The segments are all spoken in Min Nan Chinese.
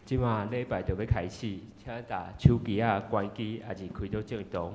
這馬禮拜就欲開始，請共手機仔關機，抑是開做震動。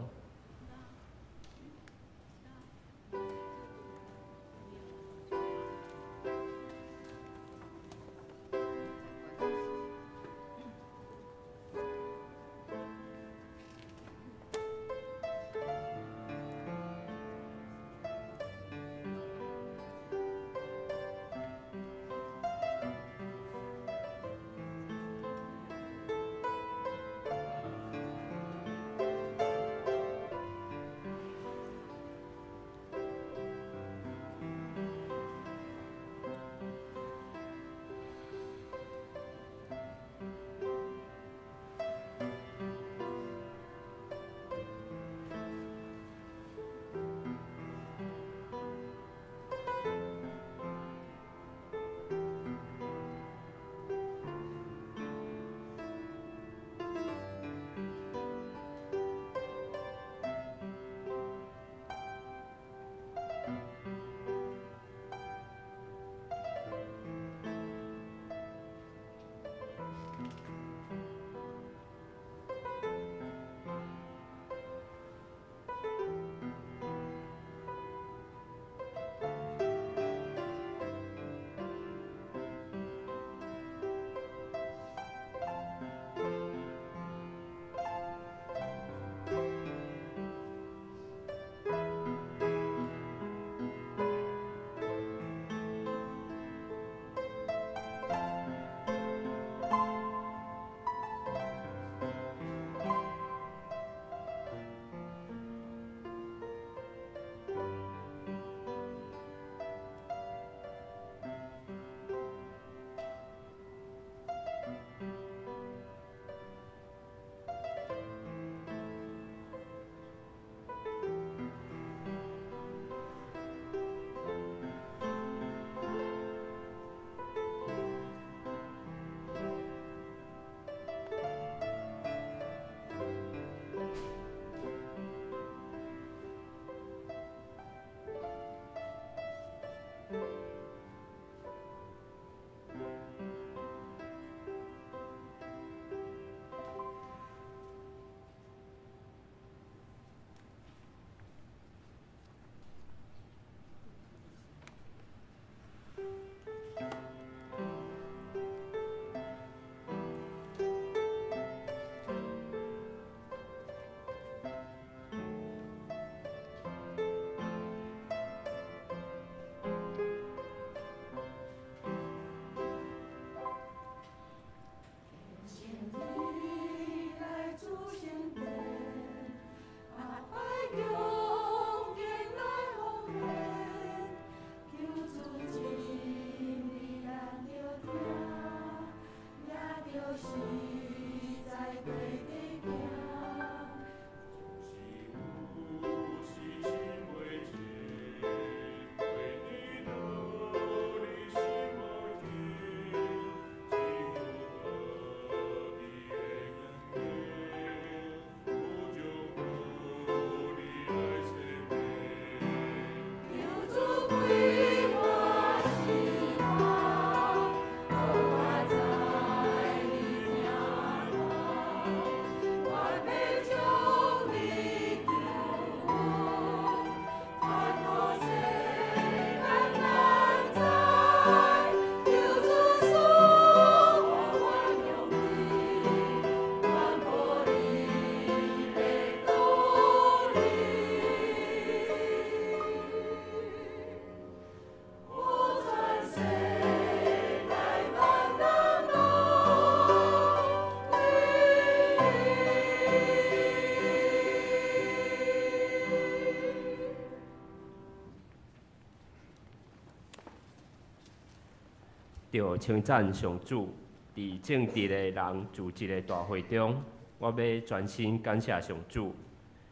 著稱讚上主，佇正直的人聚集的大會中，我欲專心感謝上主。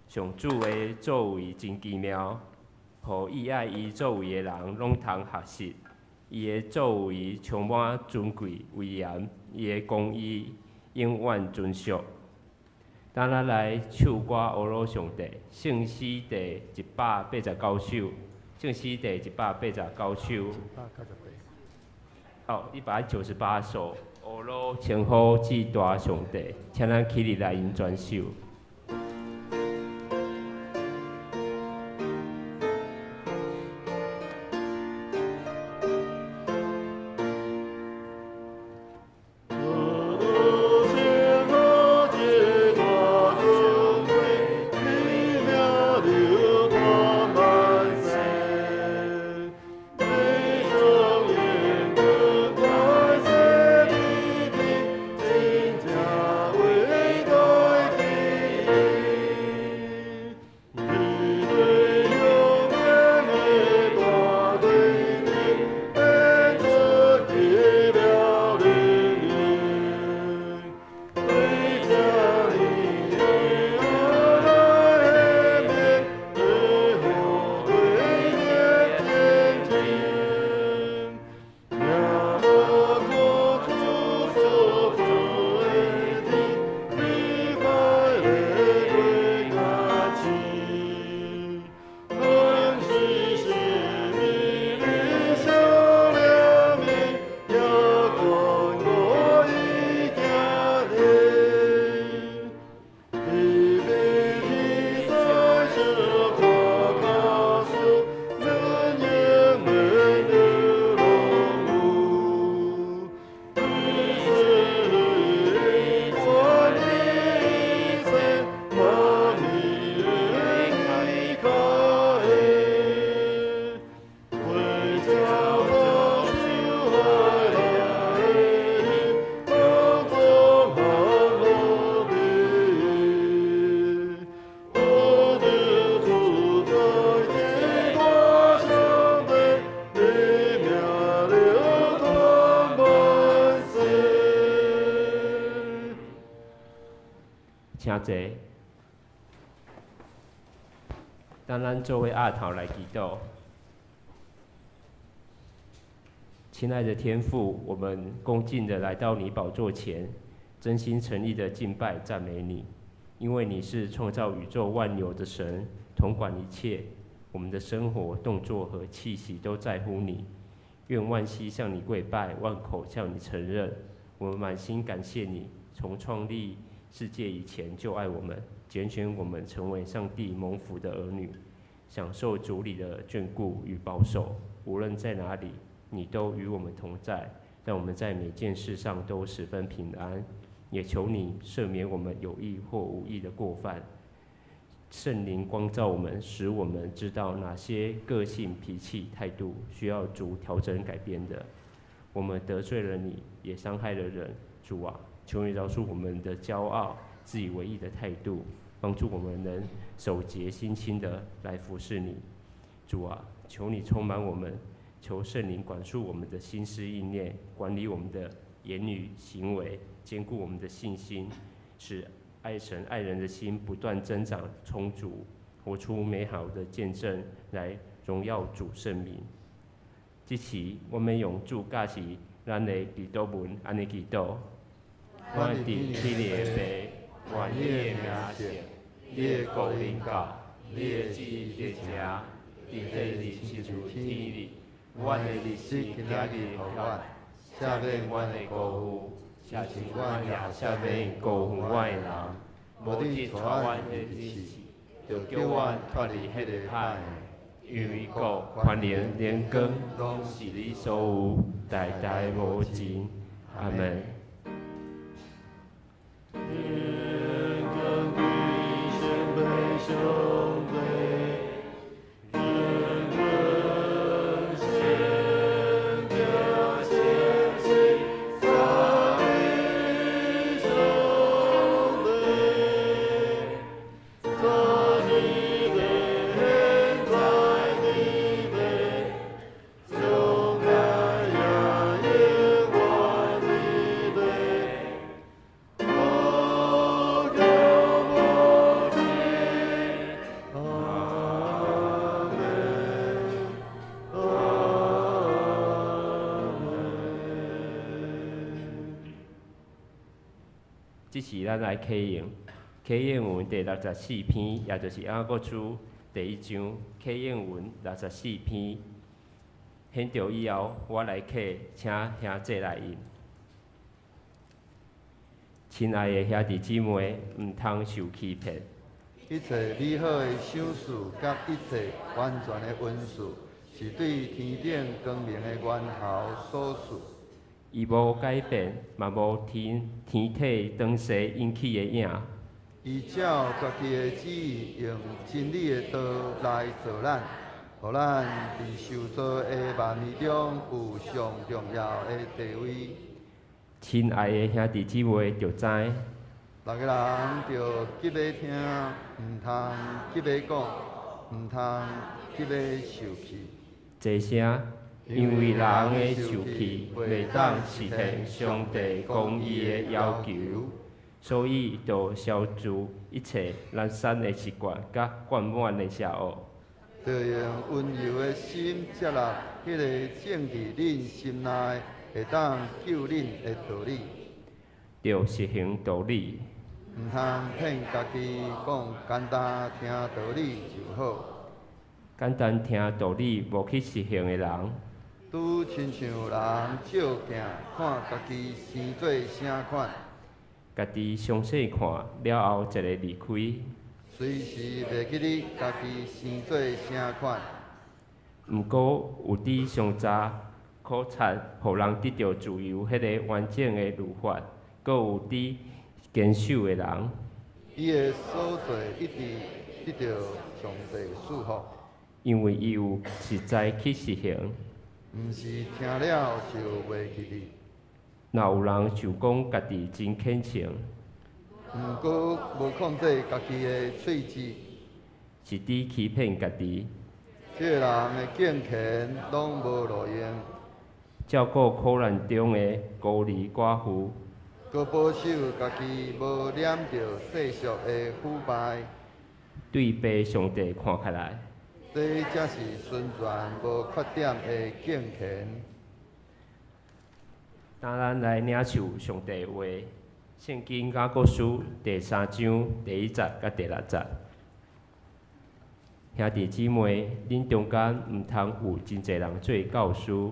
上主的作為真奇妙，予喜愛伊作為的人攏通學習。伊的作為充滿尊貴威嚴，伊的公義永遠存續。等咱來唱歌呵咾上帝，聖詩第一百八十九首，聖詩第一百八十九首。哦，198首。呵咾稱呼至大上帝，請咱起立來用專守。請坐。當咱做伙徛頭來祈禱。親愛的天父，我們恭敬的來到你寶座前，真心誠意的敬拜讚美你，因為你是創造宇宙萬有的神，統管一切，我們的生活、動作和氣息都在乎你。願萬膝向你跪拜，萬口向你承認。我們滿心感謝你，從創立世界以前就愛我們，揀選我們成為上帝蒙福的兒女，享受主裡的眷顧與保守。無論在哪裡，你都與我們同在，讓我們在每件事上都十分平安。也求你赦免我們有意或無意的過犯。聖靈光照我們，使我們知道哪些個性、脾氣、態度需要主調整改變的。我們得罪了你，也傷害了人，主啊，求你饒恕我們的驕傲、自以為義的態度，幫助我們能手潔心清的來服侍你。主啊，求你充滿我們，求聖靈管束我們的心思意念，管理我們的言語行為，堅固我們的信心，使愛神愛人的心不斷增長充足，活出美好的見證來榮耀主聖名。這時，我們用主教示咱的祈禱文，按呢祈禱。我佇天的父，願你的名聖，你的國臨到，你的旨意實行，佇地裡親像天裡。阮的日食今仔日予阮，赦免阮的過犯，親像阮也赦免過犯阮的人。無得帶阮入試，著救阮脫離彼个歹的。因為國、權能、榮光，攏是你所有，代代無盡。阿門。這時咱來啟用，啟應文第六十四篇，也就是雅各書第一章，啟應文六十四篇。獻著以後，我來啟，請兄弟來印。親愛的兄弟姊妹，毋通受欺騙。一切美好的賞賜佮一切完全的恩賜，是對天頂光明的源頭所賜。伊無改變，嘛無天天體轉勢引起的影。伊照家己的旨意，用真理的道來造咱，予咱佇受造的萬物中有上重要的地位。親愛的兄弟姊妹，著知，逐个人著急欲聽，毋通急欲講，毋通急欲受氣。這聲，因為人的受氣袂當實現上帝公義的要求，所以著消除一切懶散的習慣佮貫滿的邪惡。著用溫柔的心接納彼个種佇恁心內會當救恁的道理。著實行道理。毋通騙家己講簡單聽道理就好。簡單聽道理無去實行的人，拄親像人照鏡看家己生做啥款。家己詳細看了後，一个離開。隨時袂記得家己生做啥款。毋過有佇上早考察，予人得著自由彼个完整的律法，閣有佇堅守的人。伊的所做一直得著上帝賜福。因為伊有實在去實行。毋是聽了就袂記得。若有人想講家己真虔誠，毋過無控制家己的喙舌，是佇欺騙家己。這个人的敬虔攏無路用。照顧苦難中的孤兒寡婦，閣保守家己無染著世俗的腐敗。對父上帝看起來，這才是純全無缺點的敬虔。當咱來領受上帝話，聖經雅各書第三章第一節佮第六節。兄弟姊妹，恁中間毋通有真濟人做教師。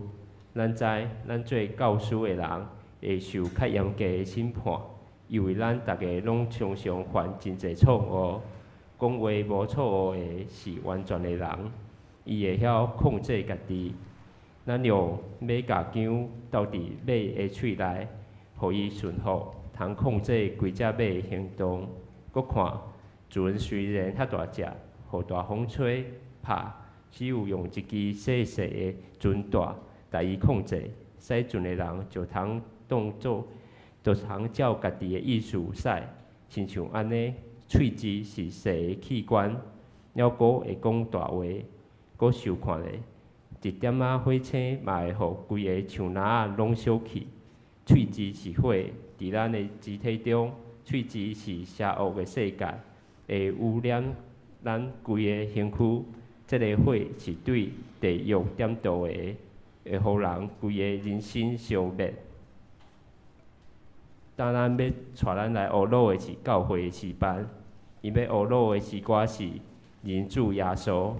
咱知，咱做教師的人會受較嚴格的審判，因為咱逐个攏常常犯真濟錯誤。講話無錯誤的是完全的人，伊會曉控制家己。咱用馬鉸鉗鬥佇馬的喙內，予伊順服，通控制規隻馬的行動。閣看，船雖然遐大隻，予大風吹拍，只有用一支細細的船帶共伊控制，駛船的人就通當做，就通照家己的意思駛。親像按呢，喙舌是細的器官，猶閣會講大話。閣想看咧，一點仔火星嘛會予規个樹林仔攏燒去。喙舌是火，佇咱的肢體中，喙舌是邪惡的世界，會污染咱規个身軀。這个火是對地獄點著的，會予人規个人生燒滅。當咱欲帶咱來學魯的是教會的詩班，伊欲學魯的詩歌是人主耶穌。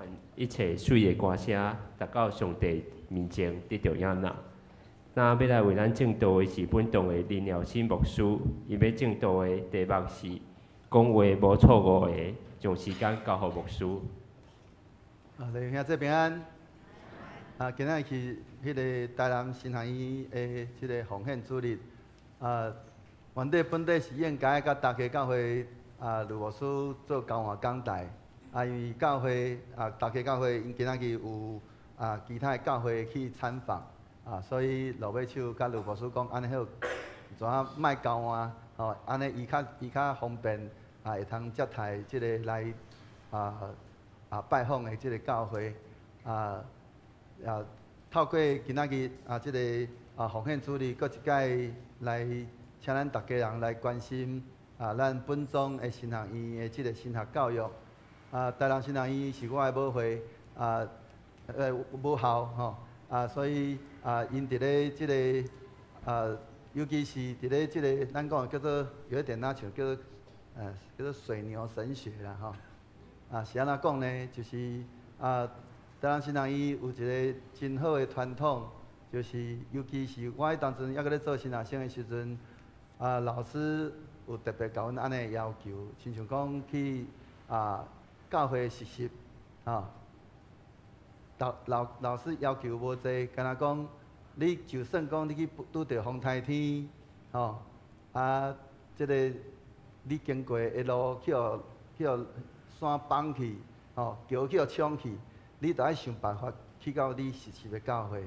願一切媠的歌聲，達到上帝面前得著悅納。那欲來為咱證道的是本堂的林耀新牧師，伊欲證道的題目是講話無錯誤的，將時間交予牧師。啊，弟兄姊妹平安。啊，今仔日是彼个台南神學院的這个奉獻主日。啊，原底本底是應該佮大家教會啊，呂牧師做交換講台。啊，因為教會啊，大家教會𪜶今仔日有啊其他的教會去參訪，啊，所以落尾手佮呂牧師講，按呢好，怎啊莫交換，吼，按呢伊較方便啊，會通接待這个來拜訪的這个教會，透過今仔日啊這个啊奉獻主日，閣一擺來請咱逐家人來關心啊，咱本宗的神學院的這个神學教育。啊，台南神學院是我的母會，啊，母校吼，啊，所以啊，𪜶佇咧這个啊，尤其是佇咧這个咱講的叫做有一點仔像叫做水牛神學啦吼。啊，是按怎講呢？就是啊，台南神學院有一个真好的傳統，就是尤其是我彼當陣猶閣咧做神學生的時陣，啊，老師有特別共阮按呢要求，親像講去啊。教會實習，吼，老師要求無濟，敢若講，你就算講你去拄著風颱天，吼，啊，這个你經過的路去予山崩去，吼，橋去予沖去，你都愛想辦法去到你實習的教會，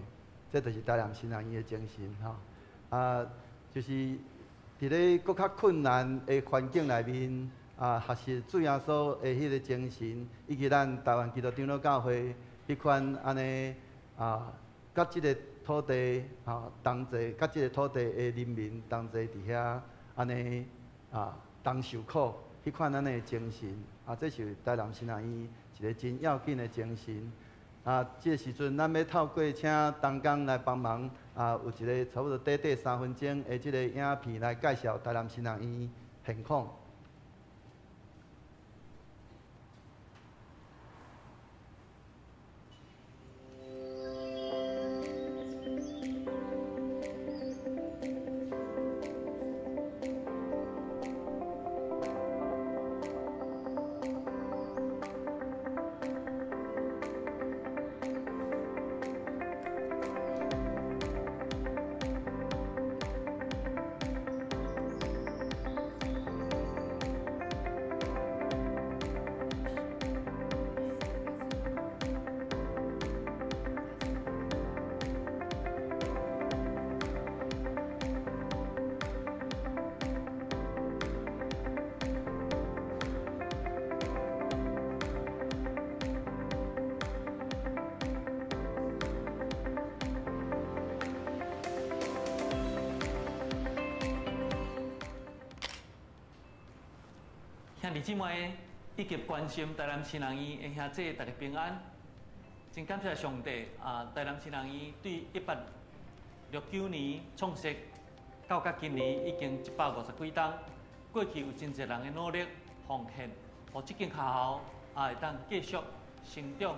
這就是台南神學院的精神，吼，啊，就是佇咧閣較困難的環境內面。啊，學習主耶穌的彼个精神，以及咱台灣基督長老教會彼款按呢啊，佮這个土地啊同齊，佮這个土地的人民同齊佇遐按呢啊同受苦，彼款按呢的精神，啊，這是台南神學院一个真要緊的精神。啊，這个時陣咱欲透過請同工來幫忙，啊，有一个差不多短短3分鐘的這个影片來介紹台南神學院現況。兄弟姊妹以及關心台南神學院的兄弟，大家平安。真感謝上帝啊！台南神學院對1869年創設到今年已經150幾冬，過去有真濟人的努力奉獻，予這間學校啊會當繼續成長。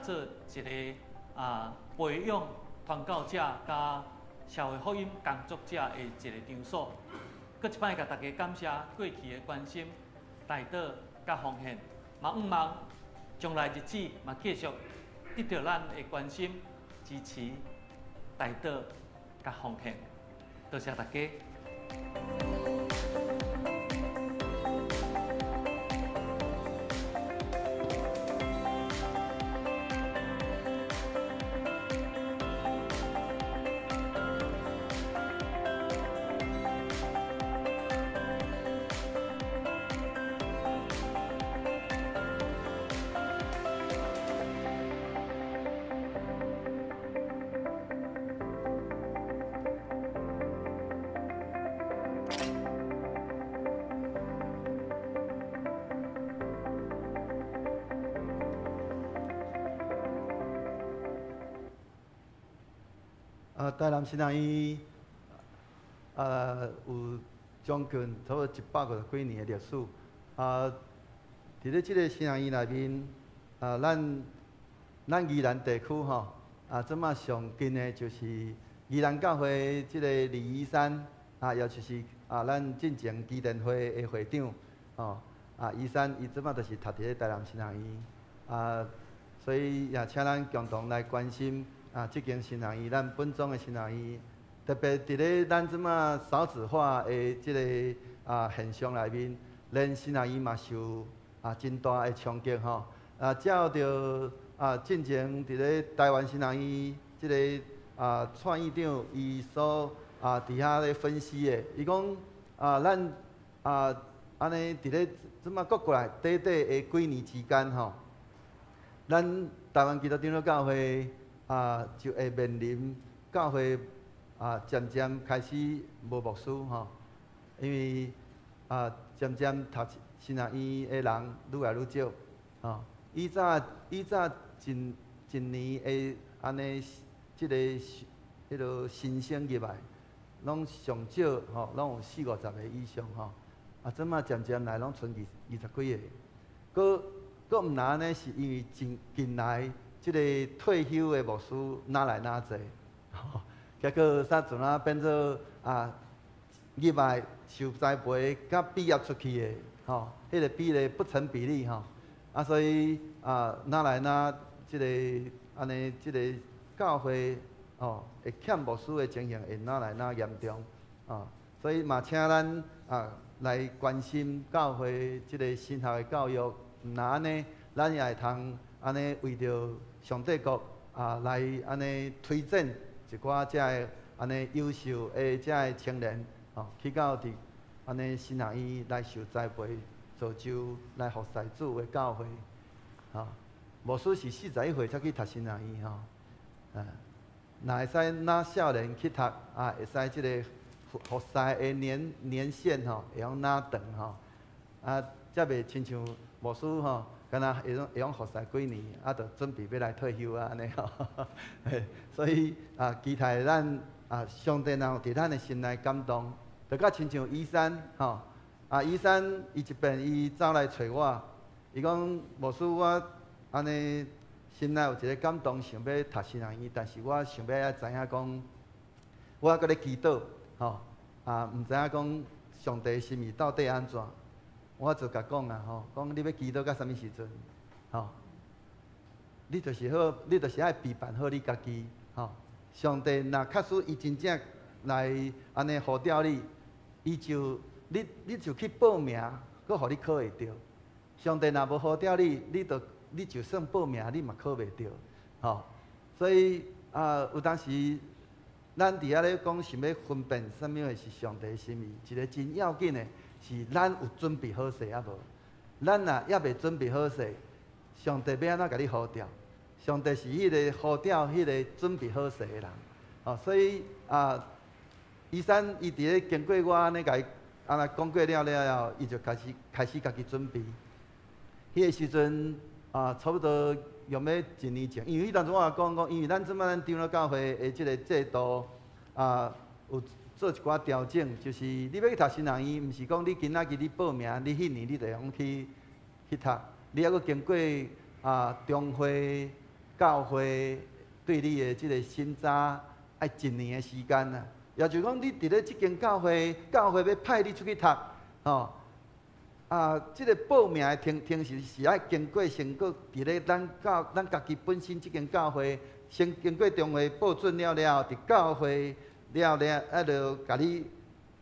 做一个啊培養傳教者佮社會福音工作者的一个場所。閣一擺共大家感謝過去的關心、代禱佮奉獻，嘛向望將來日子嘛繼續得著咱的關心，支持、代禱佮奉獻，多謝大家。台南神學院有將近差不多150幾年的歷史。佇咧這个神學院內面，咱宜蘭地區吼，這馬上近的就是宜蘭教會這个李宜山，也就是咱進前基電會的會長，吼，宜山伊這馬就是讀佇咧台南神學院，所以也請咱共同來關心。這間神學院，咱本宗的神學院，特別佇咧咱這馬少子化的這个現象內面，連神學院嘛受真大的衝擊吼。照著進前佇咧台灣神學院這个蔡院長伊所佇遐咧分析的，伊講咱按呢佇咧這馬閣過來短短的幾年之間吼，咱台灣基督長老教會就會面臨教會漸漸開始無牧師吼，因為漸漸讀神學院的人愈來愈少，吼。以早一年的按呢，這个彼个新生入來，攏上少吼，攏有四五十个以上吼。這馬漸漸來攏賰二十幾个，閣毋若按呢，是因為近來。這个退休的牧師哪來哪濟，結果啥陣啊變做入來受栽培佮畢業出去的，吼，彼个比例不成比例吼，所以哪來哪這个按呢，這个教會吼會欠牧師的情形會哪來哪嚴重，所以嘛請咱來關心教會這个神學的教育，毋若按呢，咱也會通按呢為著上帝國來按呢推展一寡遮个按呢優秀的遮个青年，去到佇按呢神學院來受栽培、造就來服侍主的教會，牧師是41歲才去讀神學院吼，若會使若少年去讀，會使這个服侍的年限吼，會用若長吼，才袂親像牧師吼。敢若會用服侍幾年，就準備欲來退休啊，按呢吼。所以期待咱上帝若有佇咱的心內感動，就甲親像醫生吼，醫生伊一遍伊走來揣我，伊講牧師我按呢心內有一个感動，想欲讀神學院，但是我想欲愛知影講，我閣咧祈禱吼，毋知影講上帝心意到底按怎。我就共講啊吼，講你欲祈禱到啥物時陣，吼？你就是好，你就是愛備辦好你家己，吼。上帝若確實伊真正來按呢呼召你，伊就你就去報名，閣予你考會著。上帝若無呼召你，你就算報名，你嘛考袂著，吼。所以有當時咱佇遐咧講想欲分辨啥物是上帝心意，一个真要緊的。是咱有準備好勢抑無？咱若猶未準備好勢，上帝欲按怎共你呼召？上帝是彼个呼召、彼个準備好勢的人。所以醫生伊佇咧經過我按呢共伊按呢講過了了後，伊就開始家己準備。彼个時陣差不多用欲一年前，因為彼當陣我也講講，因為咱這擺咱長老教會的這个制度有做一寡調整，就是你欲去讀神學院，毋是講你今仔日你報名，你彼年你就會用去讀，你猶閣經過中會、教會對你的這个審查，愛一年的時間啊。也就是講，你佇咧這間教會，教會欲派你出去讀，吼，啊，這个報名的程序是愛經過先閣佇咧咱教咱家己本身這間教會，先經過中會報准了了後，佇教會了了，啊，就共你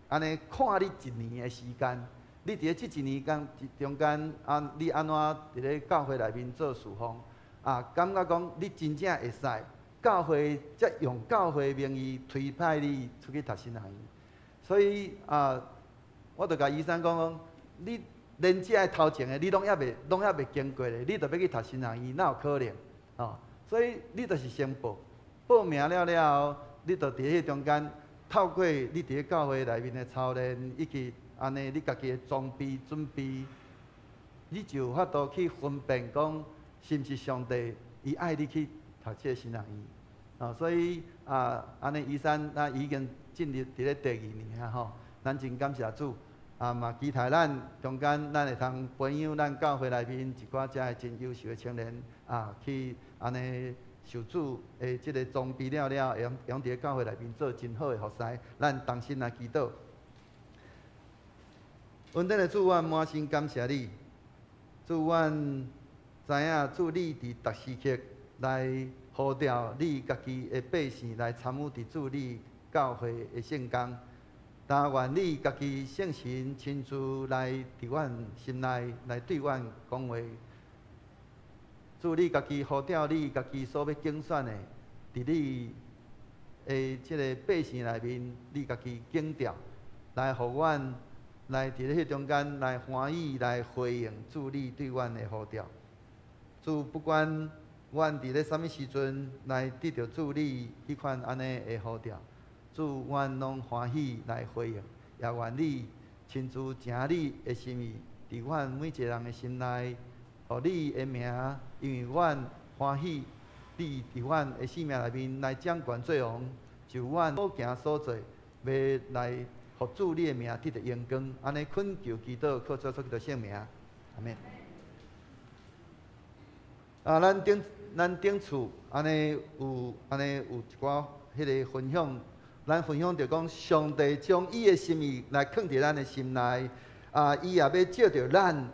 按呢看你一年的時間。你佇咧這一年間中間，啊，你按怎佇咧教會內面做侍奉？啊，感覺講你真正會使，教會才用教會名義推派你出去讀神學院。所以啊，我就共醫生講講，你連這个頭前的你攏猶未經過咧，你就欲去讀神學院，哪有可能？哦，所以你就是先報，報名了了後，你就佇彼中間透過你佇咧教會內面的操練，以及按呢你家己的裝備準備，你就有法度去分辨講，是毋是上帝伊愛你去讀這个神學院。哦，所以啊，按呢醫生咱已經進入佇咧第二年啊吼，咱真感謝主。啊嘛期待咱中間，咱會通培養咱教會內面一寡遮的真優秀的青年啊，去按呢受主的這个裝備了了，會用佇咧教會內面做真好的服侍。咱同心來祈禱。恩典的主，阮滿心感謝你。主，阮知影主你佇逐時刻來呼召你家己的百姓來參與佇主你教會的聖工。但願你家己聖神親自來佇阮心內來對阮講話。主你家己呼召你家己所欲揀選的，佇你的這个百姓內面，你家己揀召，來予阮來佇咧彼中間來歡喜來回應主你對阮的呼召。主不管阮佇咧啥物時陣來得著主你彼款按呢的呼召。主，阮攏歡喜來回應，也願你親自成你的心意，佇阮每一個人的心內，予你的名，因為阮歡喜你佇阮的生命內面來掌權做王，就阮所行所做，欲來予主你的名得著榮光，按呢懇求祈禱，靠主耶穌基督聖名，阿們。啊，咱頂次按呢有一寡彼个分享。咱分享著講，上帝將伊的心意來囥佇咱的心內，啊，伊也欲藉著咱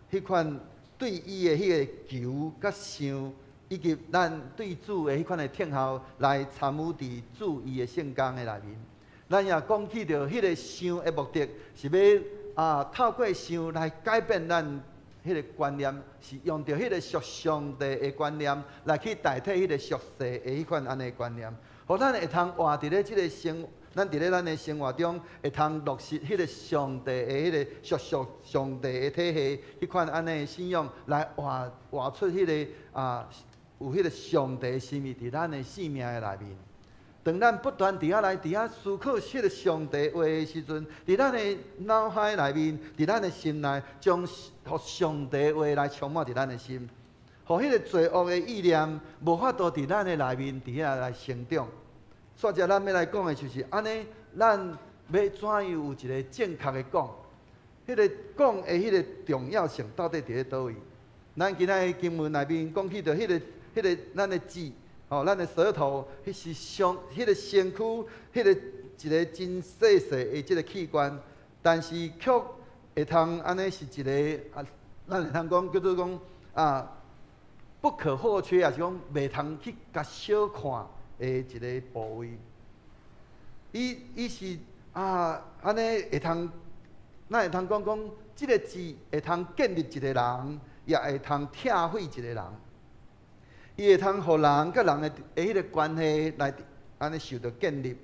彼款對伊的彼个求佮想，以及咱對主的彼款的聽候，來參與佇主伊的聖工的內面。咱也講起著彼个想的目的，是欲啊透過想來改變咱彼个觀念，是用著彼个屬上帝的觀念來去代替彼个屬世的彼款按呢觀念。予咱會通活佇咧這个生，咱佇咧咱的生活中會通落實彼个上帝的彼个屬上帝的體系，彼款按呢的信仰來活出彼个啊，有彼个上帝的心意佇咱的生命的內面。當咱不斷佇遐來佇遐思考彼个上帝話的時陣，佇咱的腦海內面，佇咱的心內，將予上帝話來充滿佇咱的心，予彼个罪惡的意念無法度佇咱的內面佇遐來成長。煞者咱欲來講的就是按呢，咱欲怎樣有一个正確的講？彼个講的彼个重要性到底佇咧佗位？咱今仔日經文內面講起著彼个咱的舌，吼，咱的舌頭，彼是上彼个身軀，彼个一个真細細的這个器官，但是卻會通按呢是一个啊，咱會通講叫做講啊，不可或缺，抑是講袂通去共小看的一个部位。伊是啊，按呢會通，咱會通講講，這个舌會通建立一个人，也會通拆毀一個人。伊會通予人佮人的彼个關係來按呢受著建立，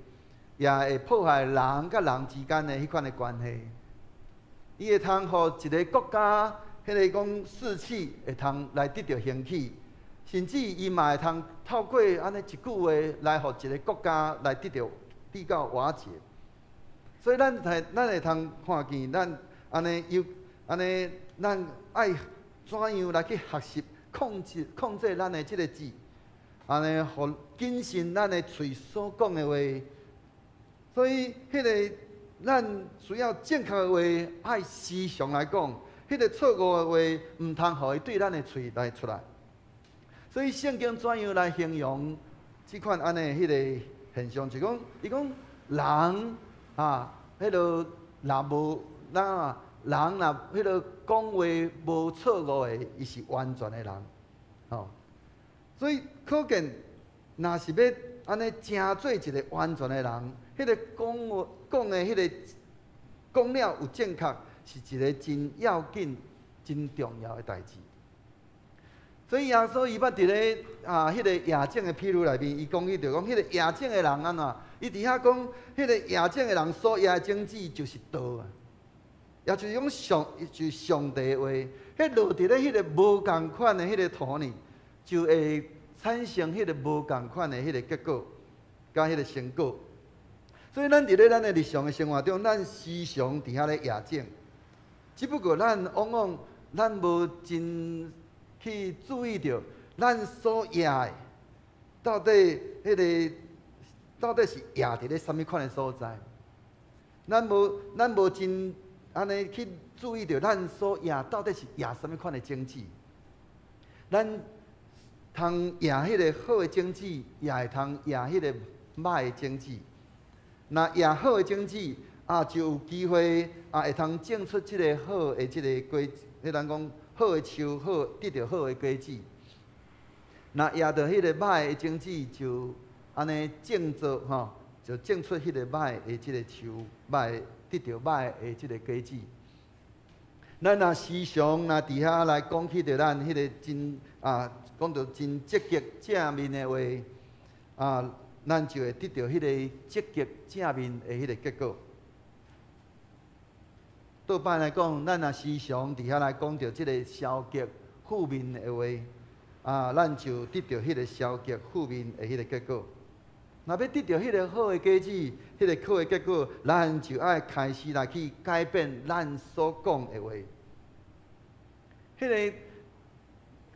也會破壞人佮人之間的彼款的關係。伊會通予一个國家，彼个講士氣會通來得著興起。甚至伊嘛會通透過按呢一句話來予一个國家來得著比較瓦解。所以咱會通看見咱按呢有按呢，咱愛怎樣來去學習控制咱的這个舌，按呢予謹慎咱的喙所講的話。所以，彼个咱需要正確的話，愛時常來講；彼个錯誤的話，毋通予伊對咱的喙來出來。所以聖經怎樣來形容這款按呢彼个現象？就講，伊講人啊，彼个若無咱啊，人若彼个講話無錯誤的，伊是完全的人，吼。所以可見，若是欲按呢成做一个完全的人，彼个講話講的彼个講了有正確，是一个真要緊、真重要的代誌。所以耶穌伊捌佇咧啊，彼个野種的譬喻內面，伊講起著講，彼个野種的人按怎？伊佇遐講，彼个野種的人所野的種子就是道啊，也就是講上，就是上帝的話。彼落佇咧彼個無仝款的彼个土呢，就會產生彼个無仝款的彼个結果，佮彼个成果。所以咱佇咧咱的日常的生活中，咱時常佇遐咧野種，只不過咱往往咱無真去注意著，咱所野的到底彼个到底是野佇咧啥物款的所在？咱無真按呢去注意著，咱所野到底是野啥物款的種子？咱通野彼个好的種子，也會通野彼个歹的種子。若野好的種子，啊，就有機會啊，會通種出這个好的這个果，彼咱講好的樹，好得著好的果子。若野著彼个歹的種子，就按呢種做吼，就種出彼个歹的這个樹，歹得著歹的這个果子。咱若時常若佇遐來講起著咱彼个真啊，講著真積極正面的話，啊，咱就會得著彼個積極正面的彼個結果。倒擺來講，咱若時常佇遐來講著這个消極負面的話，啊，咱就得著彼个消極負面的彼個結果。若欲得著彼个好的果子，彼个好的結果，咱就愛開始來去改變咱所講的話。彼个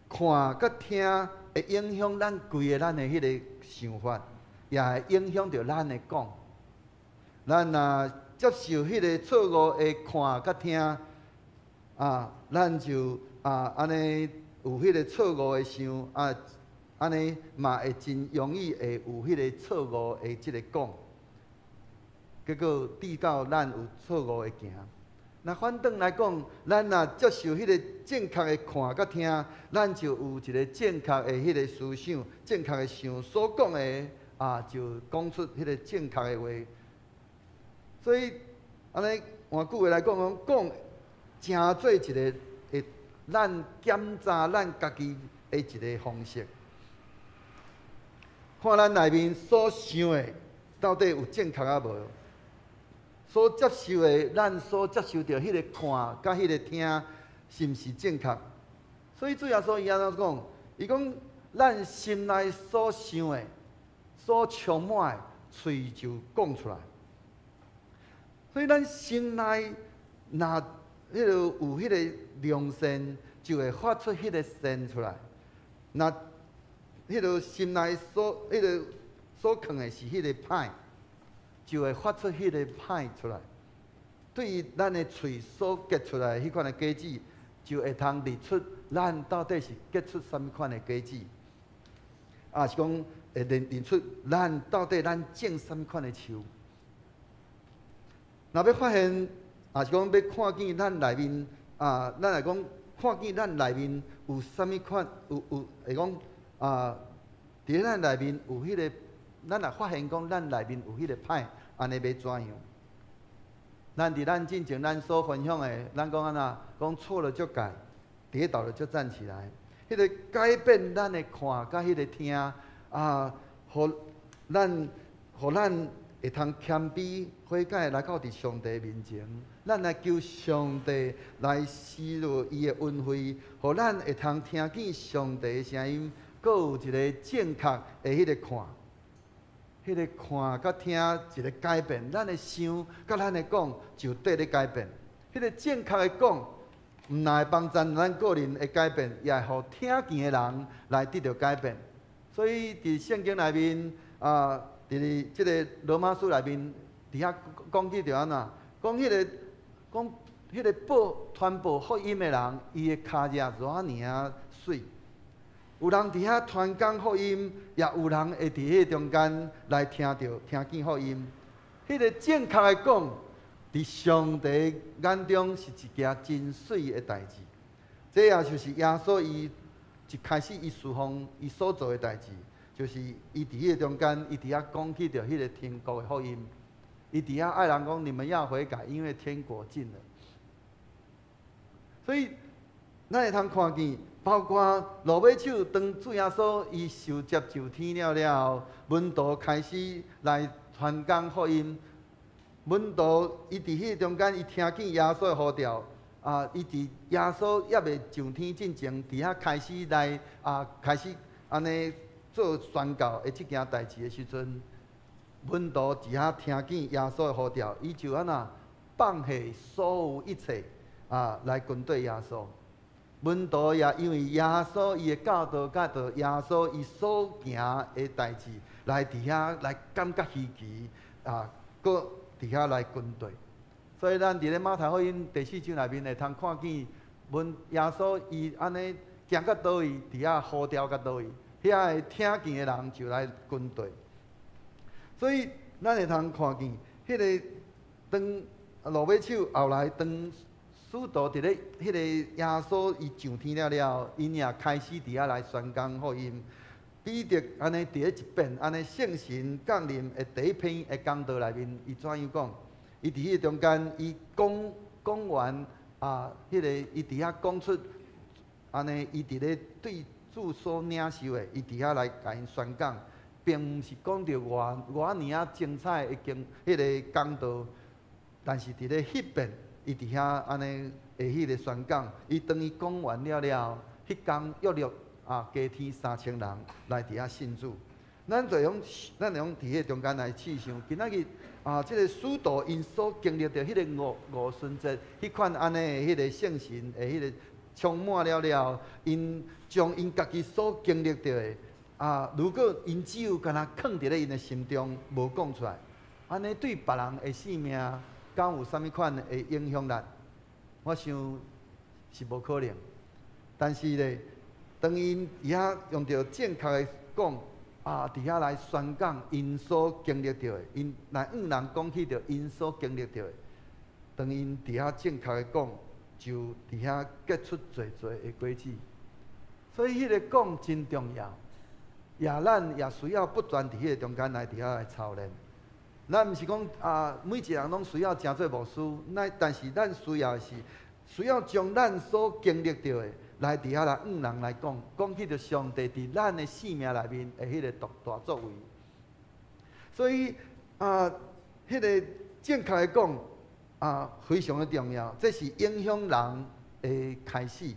看佮聽會影響咱規个咱的彼个想法，也會影響著咱的講。咱若接受彼个錯誤的看佮聽，啊，咱就啊按呢有彼个錯誤的想啊，按呢嘛會真容易會有彼個錯誤的這个講，結果致到咱有錯誤的行。若反轉來講，咱若接受彼个正確的看佮聽，咱就有一个正確的彼个思想，正確的想所講的啊，就講出彼个正確的話。所以，按呢換句話來講，講講成做一个會咱檢查咱家己的一个方式，看咱內面所想的到底有正確抑無？所接受的，咱所接受著彼个看佮彼个聽，是毋是正確？所以主耶穌伊按怎講？伊講咱心內所想的、所充滿的，喙就講出來。所以咱心內若彼个有彼个良善，就會發出彼个善出來。若彼个心內所彼个所囥的是彼個歹，就會發出彼個歹出來。對於咱的喙所結出來彼款的果子，就會通認出咱到底是結出啥物款的果子，抑是講會認出咱到底咱種啥物款的樹。若欲發現，抑是講欲看見咱內面啊，咱來講看見咱內面有啥物款，有會講啊，佇咱內面有彼个，咱若發現講咱內面有彼个歹，按呢欲怎樣？咱佇咱進前咱所分享的，咱講按怎？講錯了就改，跌倒了就站起來。彼个改變咱的看佮彼个聽啊，予咱會通謙卑悔改來到佇上帝面前，咱來求上帝來施予伊的恩惠，予咱會通聽見上帝的聲音，閣有一个正確的彼个看，彼个看佮聽一个改變，咱的想佮咱的講就綴咧改變。彼个正確的講，毋但會幫助咱個人的改變，也會予聽見的人來得著改變。所以佇聖經內面啊，佇這个羅馬書內面，佇遐講起著按怎？講彼个報傳報福音的人，伊的跤跡偌爾仔媠。有人佇遐傳講福音，也有人會佇彼个中間來聽著、聽見福音。彼个正確的講，佇上帝眼中是一件真媠的代誌。這也就是耶穌伊一開始伊事奉伊所做的代誌，就是伊佇彼個中間，伊佇遐講起著彼個天國的福音。伊佇遐愛人講：你們要悔改，因為天國近了。所以，咱會通看見，包括落尾手當主耶穌伊受接上天了了後，門徒開始來傳講福音。門徒伊佇彼個中間，伊聽見耶穌的呼召，啊，伊佇耶穌猶未上天進前，佇遐開始來啊，開始按呢做宣告的這件代誌的時陣，門徒佇遐聽見耶穌的呼召，伊就按怎放下所有一切啊，來跟綴耶穌。門徒也因為耶穌伊的教導，佮著耶穌伊所行的代誌，來佇遐來感覺稀奇啊，閣佇遐來跟綴。所以咱佇咧馬太福音第四章內面會通看見，門耶穌伊按呢行到佗位，佇遐呼召到佗位，遐个聽見的人就來跟綴。所以咱會通看見，彼個當落尾手後來當使徒佇咧彼個耶穌伊上天了了後，𪜶也開始佇遐來宣講福音。彼得按呢佇咧一遍按呢聖神降臨的第一篇的講道內面，伊怎樣講？伊佇彼個中間，伊講講完啊，彼個伊佇遐講出按呢，伊佇咧對主所領受的，伊佇遐來共𪜶宣講，並毋是講著偌偌爾仔精彩的經彼個講道，但是佇咧彼遍，伊佇遐按呢的彼個宣講，伊當伊講完了了後，彼工約略啊加添3000人來佇遐信主。咱就用佇彼個中間來試想，今仔日啊，這個使徒𪜶所經歷著彼個五旬節，彼款按呢的彼個聖神的彼個充滿了了後，𪜶將𪜶家己所經歷著的啊，如果𪜶只有干焦囥佇咧𪜶的心中，無講出來，按呢對別人的生命，敢有啥物款的影響力？我想是無可能。但是咧，當𪜶佇遐用著正確的講，啊，佇遐來宣講𪜶所經歷著的，𪜶來向人講起著𪜶所經歷著的。當𪜶佇遐正確的講，就佇遐結出濟濟的果子。所以，彼個講真重要，也咱也需要不斷佇彼個中間來佇遐來操練。咱毋是講啊，每一個人攏需要成做牧師，那但是咱需要的是需要將咱所經歷著的來佇遐來向人來講，講起著上帝佇咱的生命內面的彼個獨大作為。所以啊，彼個正確的講啊，非常的重要，這是影響人的開始，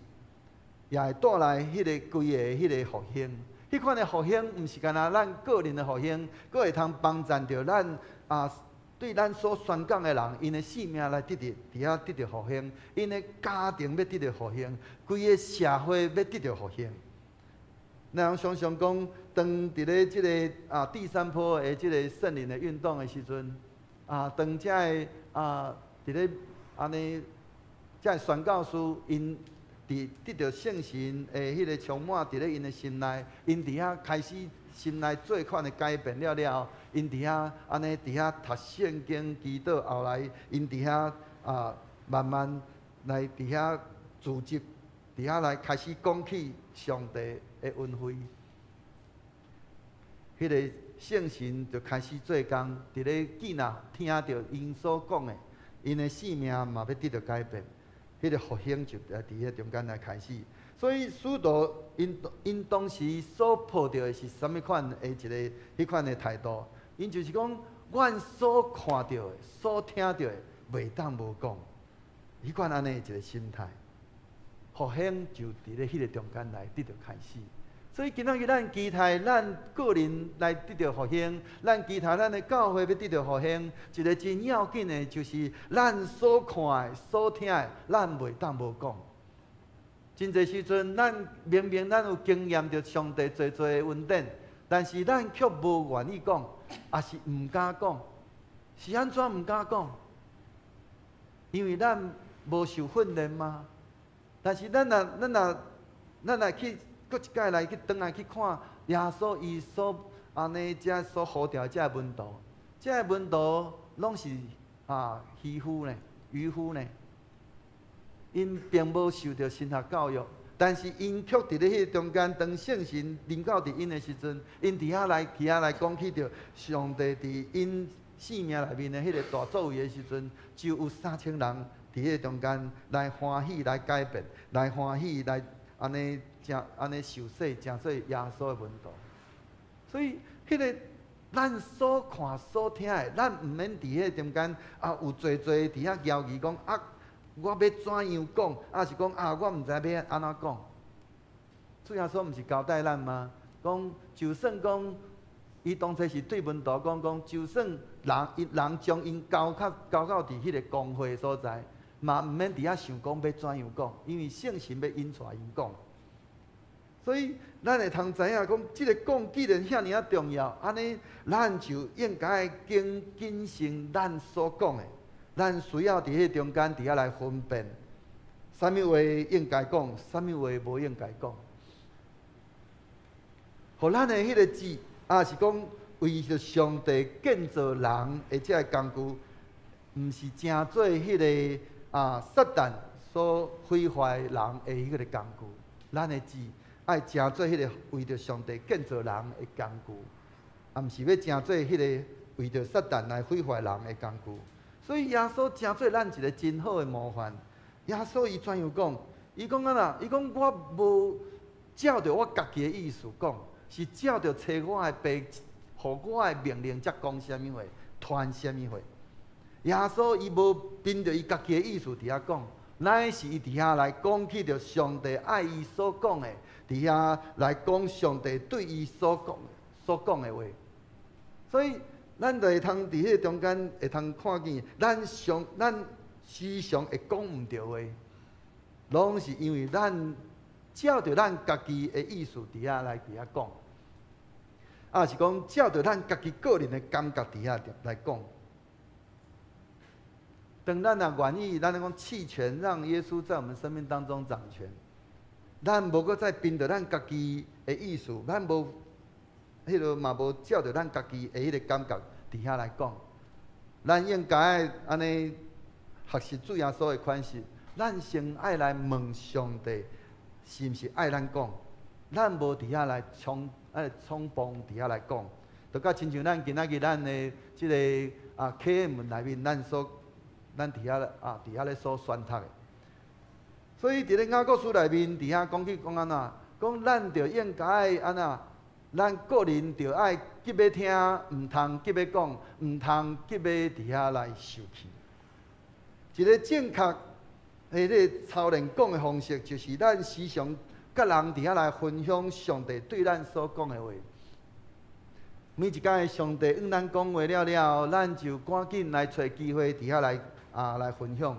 也會帶來彼個規个彼個復興。彼款的復興，毋是干焦咱個人的復興，閣會通幫贊著咱啊，對咱所宣講的人，𪜶的生命來得著佇遐得著復興，𪜶的家庭欲得著復興，規个社會欲得著復興。咱通想像講，當佇咧這个啊第三波的這个聖靈的運動的時陣，啊，當遮个啊佇咧按呢，遮个宣教士𪜶佇得著聖神的彼个充滿，佇咧𪜶的心內，𪜶佇遐開始心內做款的改變了了後，𪜶佇遐按呢佇遐讀聖經祈禱，後來𪜶佇遐啊慢慢來佇遐組織，佇遐來開始講起上帝的恩惠，彼个聖神就開始做工，佇咧見若聽著𪜶所講的，𪜶的生命嘛欲得著改變。彼個復興就佇彼個中間來開始，所以使徒𪜶𪜶當時所抱著的是啥物款的一个彼款的態度？𪜶就是講，阮所看著的、所聽著的，袂當無講，彼款按呢一個心態，復興就佇咧彼個中間來得著開始。所以今仔日咱期待咱個人來得著復興，咱期待咱的教會欲得著復興。一个真要緊的，就是咱所看的、所聽的，咱袂當無講。真濟時陣，咱明明咱有經驗著上帝濟濟的恩典，但是咱卻無願意講，抑是毋敢講。是按怎毋敢講？因為咱無受訓練嘛。但是咱若咱若咱若去。閣一擺來去轉來去看耶穌伊所按呢遮所呼召的遮个門徒，遮个門徒攏是啊漁夫呢，漁夫呢，𪜶並無受著神學教育，但是𪜶卻佇咧彼個中間，當聖神臨到佇𪜶的時陣，𪜶佇遐來起來講起著上帝佇𪜶生命內面的彼個大作為的時陣，就有3000人佇彼個中間來歡喜來改變，來歡喜來按呢成按呢受洗，成做耶穌的門徒。所以，彼個咱所看所聽的，咱毋免佇彼個中間啊，有濟濟佇遐猶豫講啊，我欲怎樣講，抑是講啊，我毋知欲按怎講。主耶穌毋是交代咱嗎？講就算講，伊當初是對門徒講講，就算人𪜶人將𪜶交較交到佇彼個公會所在，嘛毋免佇遐想講欲怎樣講，因為聖神欲引帶𪜶講。所以，咱會通知影講，這个講既然遐爾仔重要，按呢，咱就應該謹謹慎咱所講的。咱需要佇彼個中間佇遐來分辨，啥物話應該講，啥物話無應該講。予咱的彼個舌，抑是講為著上帝建造人的這个工具，毋是成做彼个啊撒旦所毀壞人的彼個工具。咱的舌愛成做彼个為著上帝建造人的工具，啊，毋是欲成做彼个為著撒旦來毀壞人的工具。所以耶穌成做咱一个真好的模範。耶穌伊怎樣講？伊講按怎？伊講我無照著我家己的意思講，是照著差我的爸，予我的命令才講啥物話，傳啥物話。耶穌伊無憑著伊家己的意思佇遐講，乃是伊佇遐來講起著上帝愛伊所講的，佇遐來講上帝對伊所講的話。所以，咱就會通佇彼個中間會通看見，咱常咱時常會講毋著話，攏是因為咱照著咱家己的意思佇遐來佇遐講，抑是講照著咱家己個人的感覺佇遐來講。當咱若願意，咱咧講棄權，讓耶穌在我們生命當中掌權，咱無閣再憑著咱家己的意思，咱無彼个嘛無照著咱家己的彼个感覺佇遐來講，咱應該按呢學習主耶穌的款式，咱先愛來問上帝，是毋是愛咱講？咱無佇遐來衝，愛衝動佇遐來講，就佮親像咱今仔日咱的這个啊 KM 內面，咱佇遐啊佇遐咧所宣讀的。所以佇咧雅各書內面，佇遐講起講按怎？講咱著應該按怎？咱個人著愛急欲聽，毋通急欲講，毋通急欲佇遐來受氣。一个正確彼个操練講的方式，就是咱時常佮人佇遐來分享上帝對咱所講的話。每一擺上帝向咱講話了了後，咱就趕緊來揣機會佇遐來啊來分享。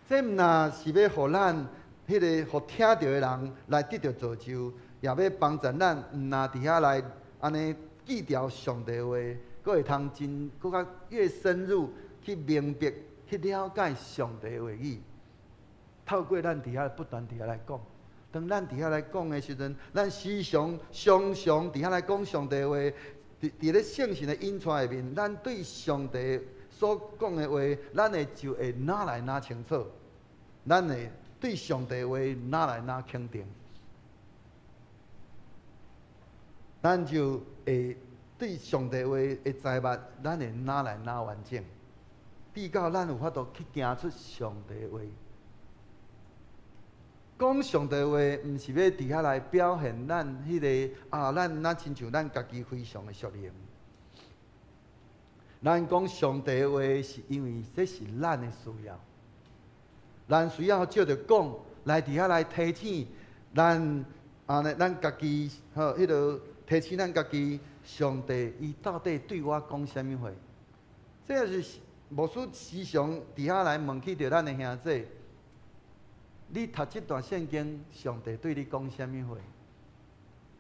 這毋若是欲予咱彼个予聽著的人來得著造就，也欲幫助咱毋若佇遐來按呢記牢上帝話，閣會通真閣較越深入去明白、去了解上帝的話語。透過咱佇遐不斷佇遐來講，當咱佇遐來講的時陣，咱時常常常佇遐來講上帝話，佇咧聖神的引帶下面，咱對上帝所講的話，咱會就會愈來愈清楚，咱會對上帝話愈來愈肯定，咱就會對上帝話的知捌，咱會愈來愈完整，直到咱有法度去行出上帝話。講上帝話，毋是欲佇遐來表現咱彼个啊，咱若親像咱家己非常的屬靈。咱講上帝話，是因為這是咱的需要，咱需要藉著講來佇遐來提醒咱，按呢咱家己吼，彼个提醒咱家己，上帝伊到底對我講啥物話？這也是牧師時常佇遐來問起著咱的兄弟。你讀這段聖經，上帝對你講啥物話？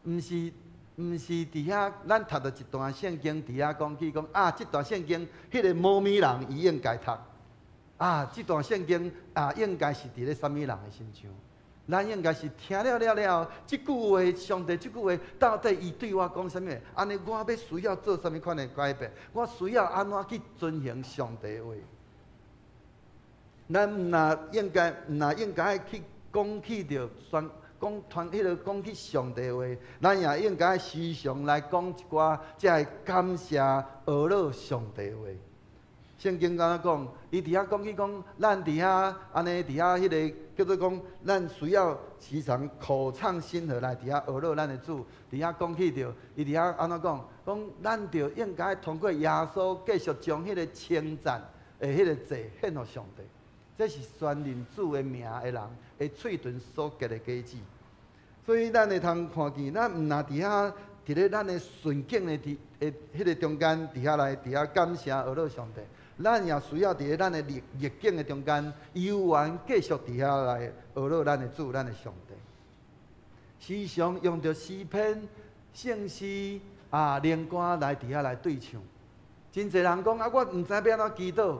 毋是，毋是佇遐，咱讀著一段聖經，佇遐講起講啊，這段聖經，彼个某某人伊應該讀。啊，這段聖經啊，應該是佇咧啥物人的身上？咱應該是聽了了了後，這句話，上帝這句話到底伊對我講啥物？按呢，我欲需要做啥物款的改變？我需要按怎去遵行上帝話？咱毋若應該，毋若應該去講起著宣講傳彼个講起上帝話，咱也應該時常來講一寡，這个感謝呵咾上帝話。聖經敢若講，伊佇遐講起講，咱佇遐按呢佇遐彼个叫做講，咱需要時常口唱心和來佇遐呵咾咱的主。佇遐講起著，伊佇遐按怎講？講咱著應該通過耶穌繼續將彼個稱讚的彼個祭獻予上帝。這是宣認主的名的人的喙唇所結的果子。所以咱會通看見，咱毋若佇遐佇咧咱的順境的佇的彼个中間，佇遐來佇遐感謝呵咾上帝。咱也需要佇咧咱的逆逆境的中間，猶原繼續佇遐來呵咾咱的主、咱的上帝。時常用著詩篇、聖詩啊、靈歌來佇遐來對唱。真濟人講啊，我毋知欲按怎祈禱。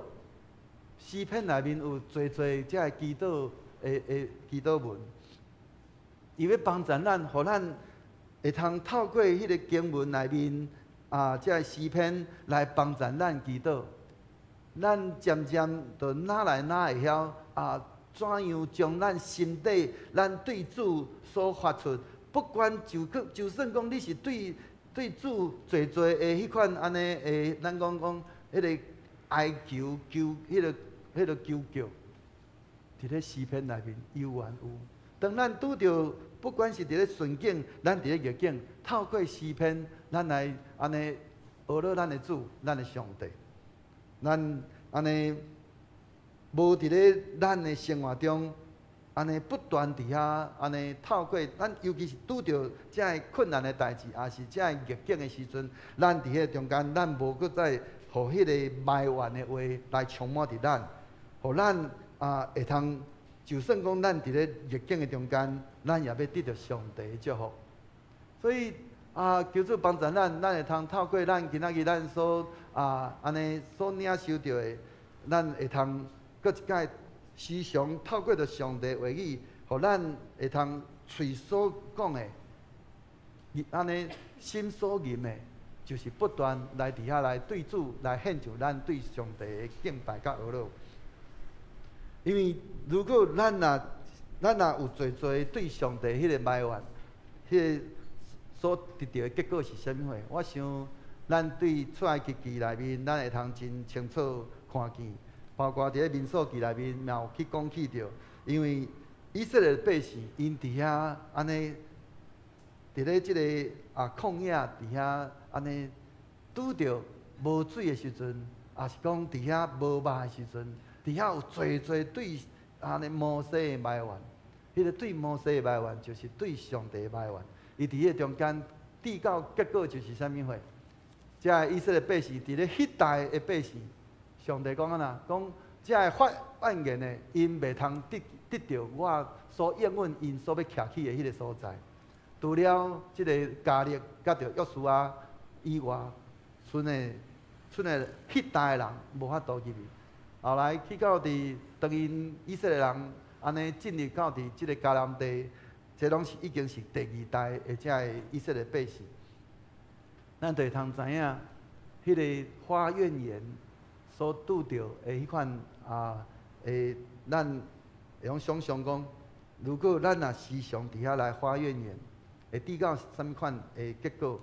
詩篇內面有濟濟這个祈禱的的祈禱文，伊欲幫助咱，予咱會通透過彼個經文內面啊，這个詩篇來幫助咱祈禱。咱漸漸就愈來愈會曉啊，怎樣將咱心底咱對主所發出，不管就去就算講你是對對主濟濟的彼款按呢的，咱講講彼个哀求求彼个彼个求叫，佇咧詩篇內面猶原有。當咱拄著不管是佇咧順境，咱佇咧逆境，透過詩篇，咱來按呢呵咾咱的主，咱的上帝。咱按呢無佇咧咱的生活中，按呢不斷佇遐按呢透過咱，尤其是拄著這个困難的代誌，抑是這个逆境的時陣，咱佇彼个中間，咱無閣再予彼个埋怨的話來充滿佇咱，予咱啊會通，就算講咱佇咧逆境的中間，咱也欲得著上帝的祝福。所以啊，求主幫助咱，咱會通透過咱今仔日咱所啊按呢所領受著的，咱會通閣一擺時常透過著上帝話語，予咱會通喙所講的，按呢心所吟的，就是不斷來佇遐來對主來獻上咱對上帝的敬拜佮呵咾。因為如果咱若咱若有濟濟對上帝彼个埋怨，彼個所得著的結果是啥物貨？我想，咱對出埃及記內面，咱會通真清楚看見，包括佇咧民數記內面，嘛有去講起著。因為以色列百姓，𪜶佇遐按呢，佇咧這个啊曠野佇遐按呢拄著無水的時陣，抑是講佇遐無肉的時陣，佇遐有濟濟對按呢摩西的埋怨。彼个對摩西的埋怨，就是對上帝的埋怨。伊佇彼个中間，至到結果就是啥物貨？這个以色列百姓佇咧彼代的百姓，上帝講按怎？講這个發怨言的，𪜶袂通得得著我所應允𪜶所欲徛起的彼个所在。除了這个迦勒佮著約書亞以外，賰的賰的彼代的人無法度入去。後來去到佇當𪜶以色列人按呢進入到佇這个迦南地，這攏是已經是第二代的這个以色列百姓。咱就會通知影，彼个發怨言所拄著的彼款啊，會咱會用想像講，如果咱若時常佇遐來發怨言，會得到啥物款的結果？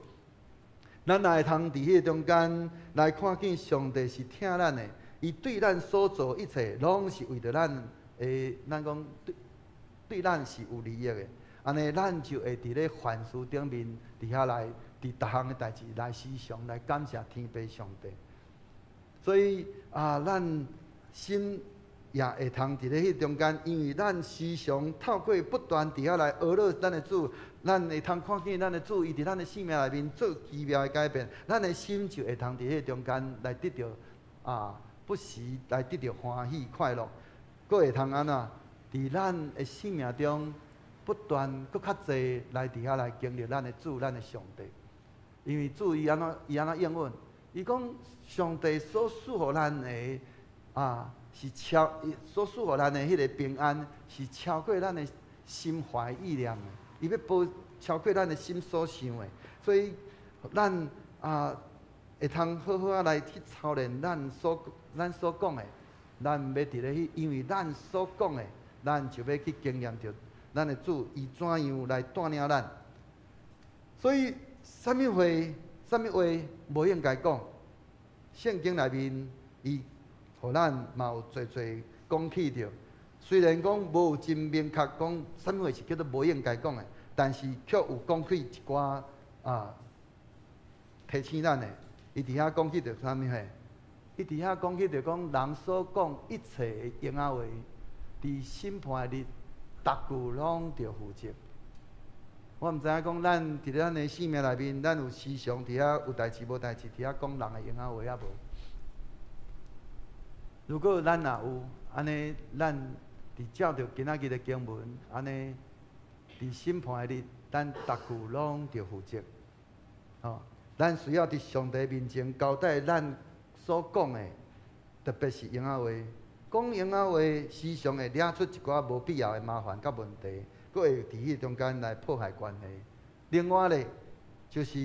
咱若會通佇彼个中間來看見上帝是疼咱的，伊對咱所做一切，攏是為著咱的，咱講對對咱是有利益的。按呢，咱就會佇咧凡事頂面，佇遐來，佇逐項的代誌來時常來感謝天父上帝。所以啊，咱心也會通佇咧彼中間，因為咱時常透過不斷佇遐來呵咾咱的主，咱會通看見咱的主伊佇咱的生命內面做奇妙的改變，咱的心就會通佇彼中間來得著啊，不時來得著歡喜快樂，閣會通按怎？佇咱的生命中不斷閣較濟來佇遐來經歷咱的主，咱的上帝。因為主伊按怎伊按怎應允？伊講上帝所賜予咱的啊，是超所賜予咱的彼个平安，是超過咱的心懷意念的，伊欲保超過咱的心所想的，所以咱啊會通好好仔來去操練咱所講的，咱欲佇咧去，因為咱所講的，咱就欲去經驗著咱的主伊怎樣來帶領咱。所以，啥物話，啥物話無應該講？聖經內面，伊予咱嘛有濟濟講起著。雖然講無有真明確講啥物話是叫做無應該講的，但是卻有講起一寡啊提醒咱的。伊佇遐講起著啥物話？伊佇遐講起著講人所講一切的閒仔話，佇審判的日，逐句攏著負責。我毋知影講咱佇咧咱的生命內面，咱有時常佇遐有代誌無代誌佇遐講人的閒仔話抑無？如果咱若有按呢，咱佇照著今仔日的經文，按呢佇審判的日，咱逐句攏著負責。吼，咱需要佇上帝面前交代咱所講的，特別是閒仔話。講閒仔話，時常會惹出一寡無必要的麻煩佮問題，閣會佇彼中間來破壞關係。另外咧，就是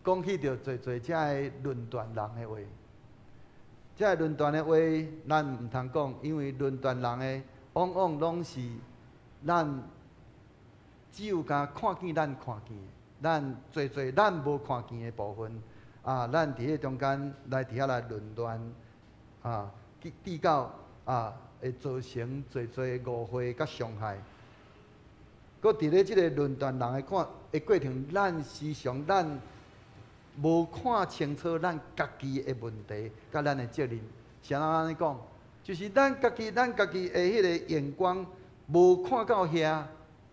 講起著濟濟遮个論斷人的話，遮个論斷的話，咱毋通講，因為論斷人的，往往攏是咱只有敢看見咱看見的，咱濟濟咱無看見的部分，啊，咱佇彼中間來佇遐來論斷，啊，至到啊會造成濟濟誤會佮傷害。閣佇咧這个論斷人的看的過程，咱時常咱無看清楚咱家己的問題，佮咱的責任。是按怎按呢講？就是咱家己的彼个眼光無看到遐，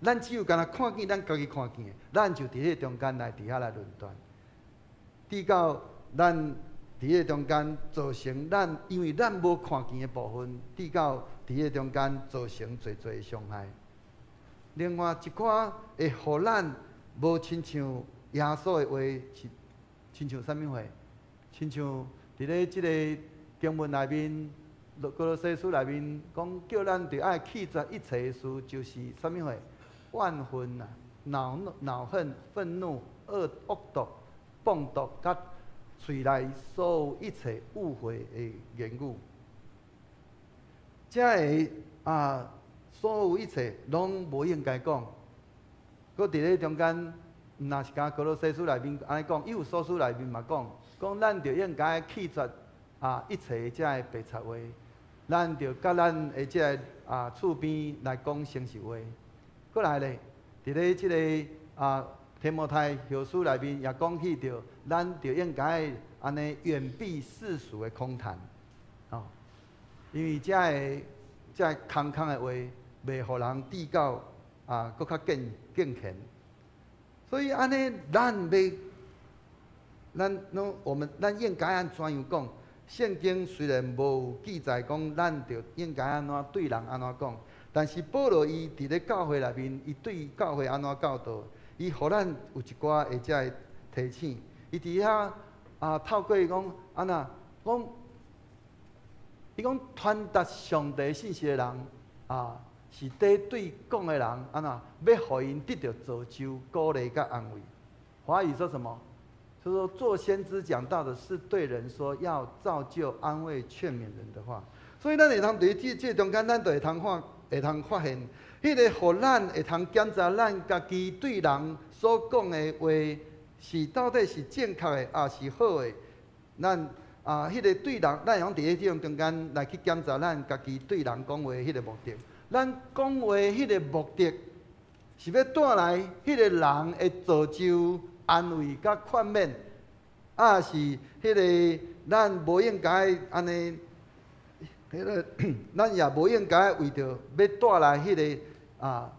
咱只有干焦看見咱家己看見的，咱就佇彼個中間來佇遐來論斷，至到咱佇彼個中間造成咱因為咱無看見的部分，至到佇彼個中間造成濟濟的傷害。另外一寡會予咱無親像耶穌的話是親像啥物話？親像佇咧這个經文內面，歌羅西書內面講，叫咱著愛棄絕一切的事，就是啥物話？怨恨啊、惱怒、惱恨、憤怒、惡惡毒、放毒，佮喙內所有一切污穢的言語。這个啊，所有一切攏無應該講。閣佇咧中間，毋若是干歌羅西書內面按呢講，以弗所書內面嘛講，講咱著應該棄絕啊一切這个白賊話，咱著佮咱的這个啊厝邊來講誠實話。閣來咧，佇咧這个啊提摩太後書內面也講起著，咱著應該按呢遠避世俗的空談，哦，因為這个這个空空的話，袂予人至到啊，閣較敬敬虔。所以按呢，咱欲，咱攏我們咱應該按怎樣講？聖經雖然無記載講咱著應該按怎對人按怎講，但是保羅伊佇咧教會內面，伊對教會按怎教導，伊予咱有一寡的這个提醒。伊佇遐啊，透過講按怎講，伊講傳達上帝信息的人啊，是佇對講的人按怎，欲予𪜶得著造就、鼓勵佮安慰。華語說什麼？就說做先知講道的是對人說要造就、安慰、勸勉人的話。所以咱會通佇這這中間，咱就會通看，會通發現，彼个予咱會通檢查咱家己對人所講的話是到底是正確的，抑是好的。咱啊，彼个對人，咱會用佇咧這種中間來去檢查咱家己對人講話彼个目的。咱講話彼个目的是欲帶來彼个人的造就、安慰佮勸勉，抑是彼个咱無應該按呢，彼个咱也無應該為著欲帶來彼个啊，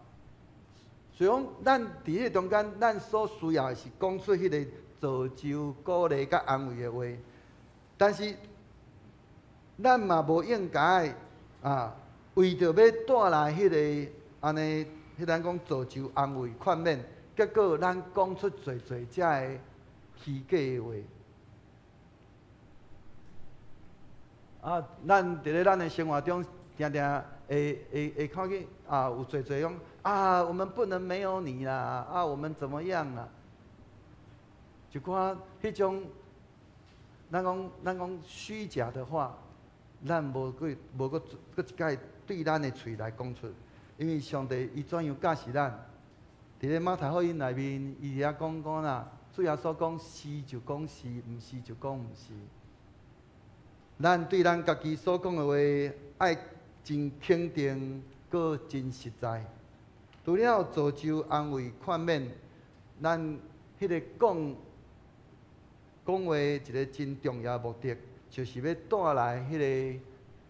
所以講咱佇彼个中間，咱所需要的是講出彼個造就、鼓勵佮安慰的話，但是咱嘛無應該啊，為著欲帶來彼个按呢，彼咱講造就、安慰、勸勉，結果咱講出濟濟遮个虛假的話。啊，咱佇咧咱的生活中，定定會會會看見啊，有濟濟講啊，我們不能沒有你啦，啊，我們怎麼樣啦？一寡彼種，咱講虛假的話，咱無閣無閣閣一擺對咱的喙來講出，因為上帝伊怎樣教示咱？佇咧馬太福音內面，伊佇遐講講啦，主耶穌講是就講是，毋是就講毋是。咱對咱家己所講的話，愛真肯定，閣真實在。除了造就、安慰、勸勉，咱彼个講講話一个真重要的目的，就是欲帶來彼个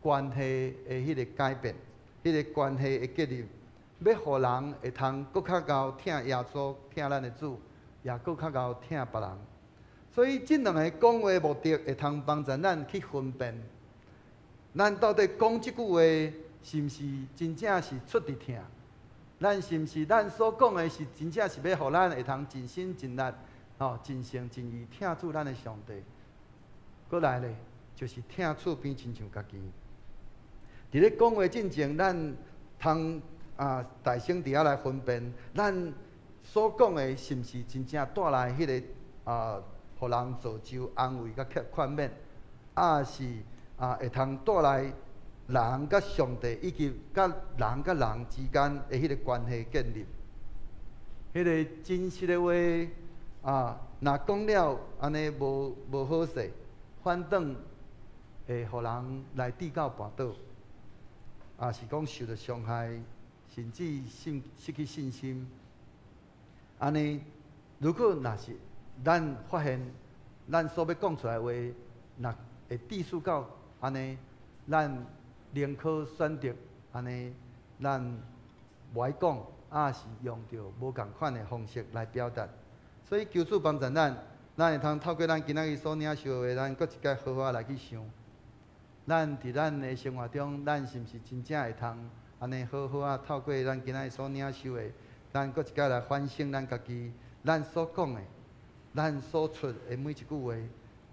關係的彼个改變，彼个關係的建立，欲予人會通閣較𠢕疼耶穌、疼咱的主，也閣較𠢕疼別人。所以，這兩个講話目的會通幫助咱去分辨，咱到底講這句話是毋是真正是出自疼？咱是毋是咱所講的是真正是欲予咱會通盡心盡力、吼盡誠盡意疼主咱的上帝？閣來咧，就是疼厝邊親像家己。佇咧講話進前，咱通啊大聲佇遐來分辨，咱所講的是毋是真正帶來彼个啊，予人造就安慰佮勸勉，抑是啊會通帶來人佮上帝以及佮人佮人之間的彼个關係建立。彼个真實的話啊，若講了按呢無無好勢，反轉會予人來跌到跋倒，抑是講受著傷害，甚至信失去信心。按呢，如果若是咱發現咱所欲講出來的話，若會致使到按呢，咱寧可選擇按呢，咱無愛講，抑是用著無仝款的方式來表達。所以求主幫助咱，咱會通透過咱今仔日所領受的話，咱閣一擺好好來去想。咱佇咱的生活中，咱是毋是真正會通按呢好好仔透過咱今仔日所領受的，咱閣一擺來反省咱家己，咱所講的，咱所出的每一句話，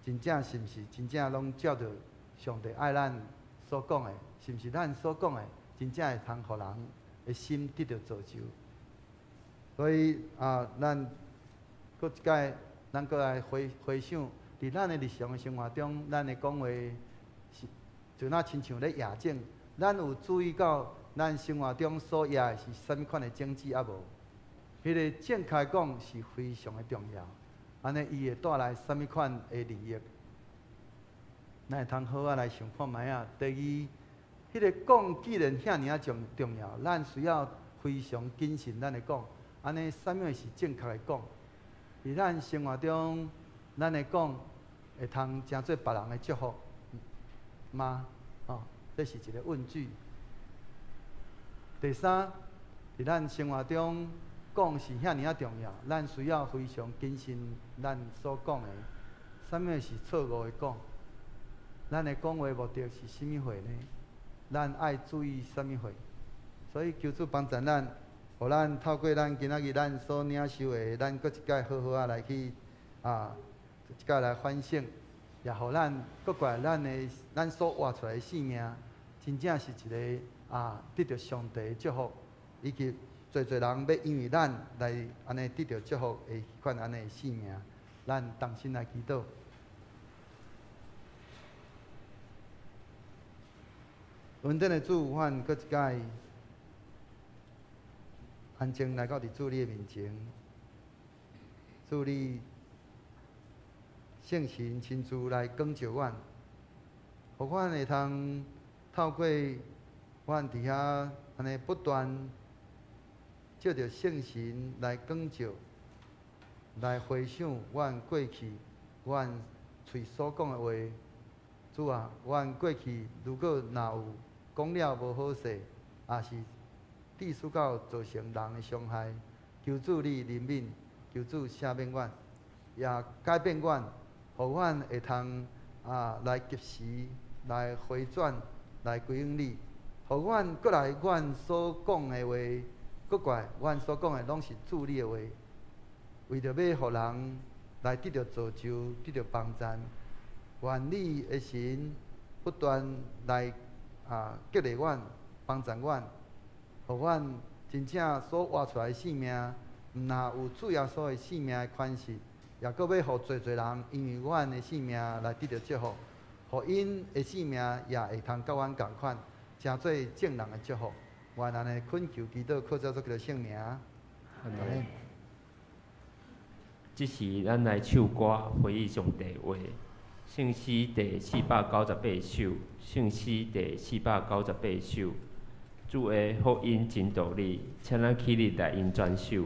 真正是毋是真正攏照著上帝愛咱所講的？是毋是咱所講的真正會通予人的心得著造就？所以啊，咱閣一擺，咱閣來回回想，佇咱的日常的生活中，咱的講話是就若親像咧野種，咱有注意到咱生活中所野的是啥物款的種子抑無？彼个正確講是非常的重要，按呢伊會帶來啥物款的利益？咱會通好仔來想看覓仔。第二，彼个講既然遐爾仔重重要，咱需要非常謹慎咱的講，按呢啥物是正確的講？佇咱生活中，咱的講會通成做別人的祝福嗎？哦，這是一个問句。第三，佇咱生活中講是遐爾仔重要，咱需要非常謹慎咱所講的，啥物是錯誤的講？咱的講話目的是啥物貨呢？咱愛注意啥物貨？所以求主幫助咱，予咱透過咱今仔日咱所領受的，咱閣一擺好好仔來去啊，一擺來反省，也予咱閣過來咱的咱所活出來的生命，真正是一个啊得著上帝的祝福，以及濟濟人欲因為咱來按呢得著祝福的彼款按呢的生命，咱同心來祈禱。恩典的主，阮閣一擺安靜來到佇主你的面前，主你聖神親自來光照阮，予阮會通透過阮佇遐按呢不斷藉著聖神來光照，來回想阮過去阮喙所講的話。主啊，阮過去如果若有講了無好勢，抑是致使到造成人的傷害，求主你憐憫，求主赦免阮，也改變阮，予阮會通啊來及時來回轉，來歸向你，予阮閣來阮所講的話，閣過來阮所講的攏是主你的話，為著欲予人來得著造就，得著幫贊，願你的神不斷來激勵阮，幫助阮，予阮真正所活出來的生命，毋若有主耶穌的生命的權勢，也閣欲予濟濟人因為阮的生命來得著祝福，予𪜶的生命也會通佮阮仝款，成做眾人的祝福。願按呢懇求祈禱，靠主耶穌基督聖名。阿們。這時，咱來唱歌回應上帝話。聖詩第498首，聖詩第498首，主的福音真道理，請咱起立來用全首。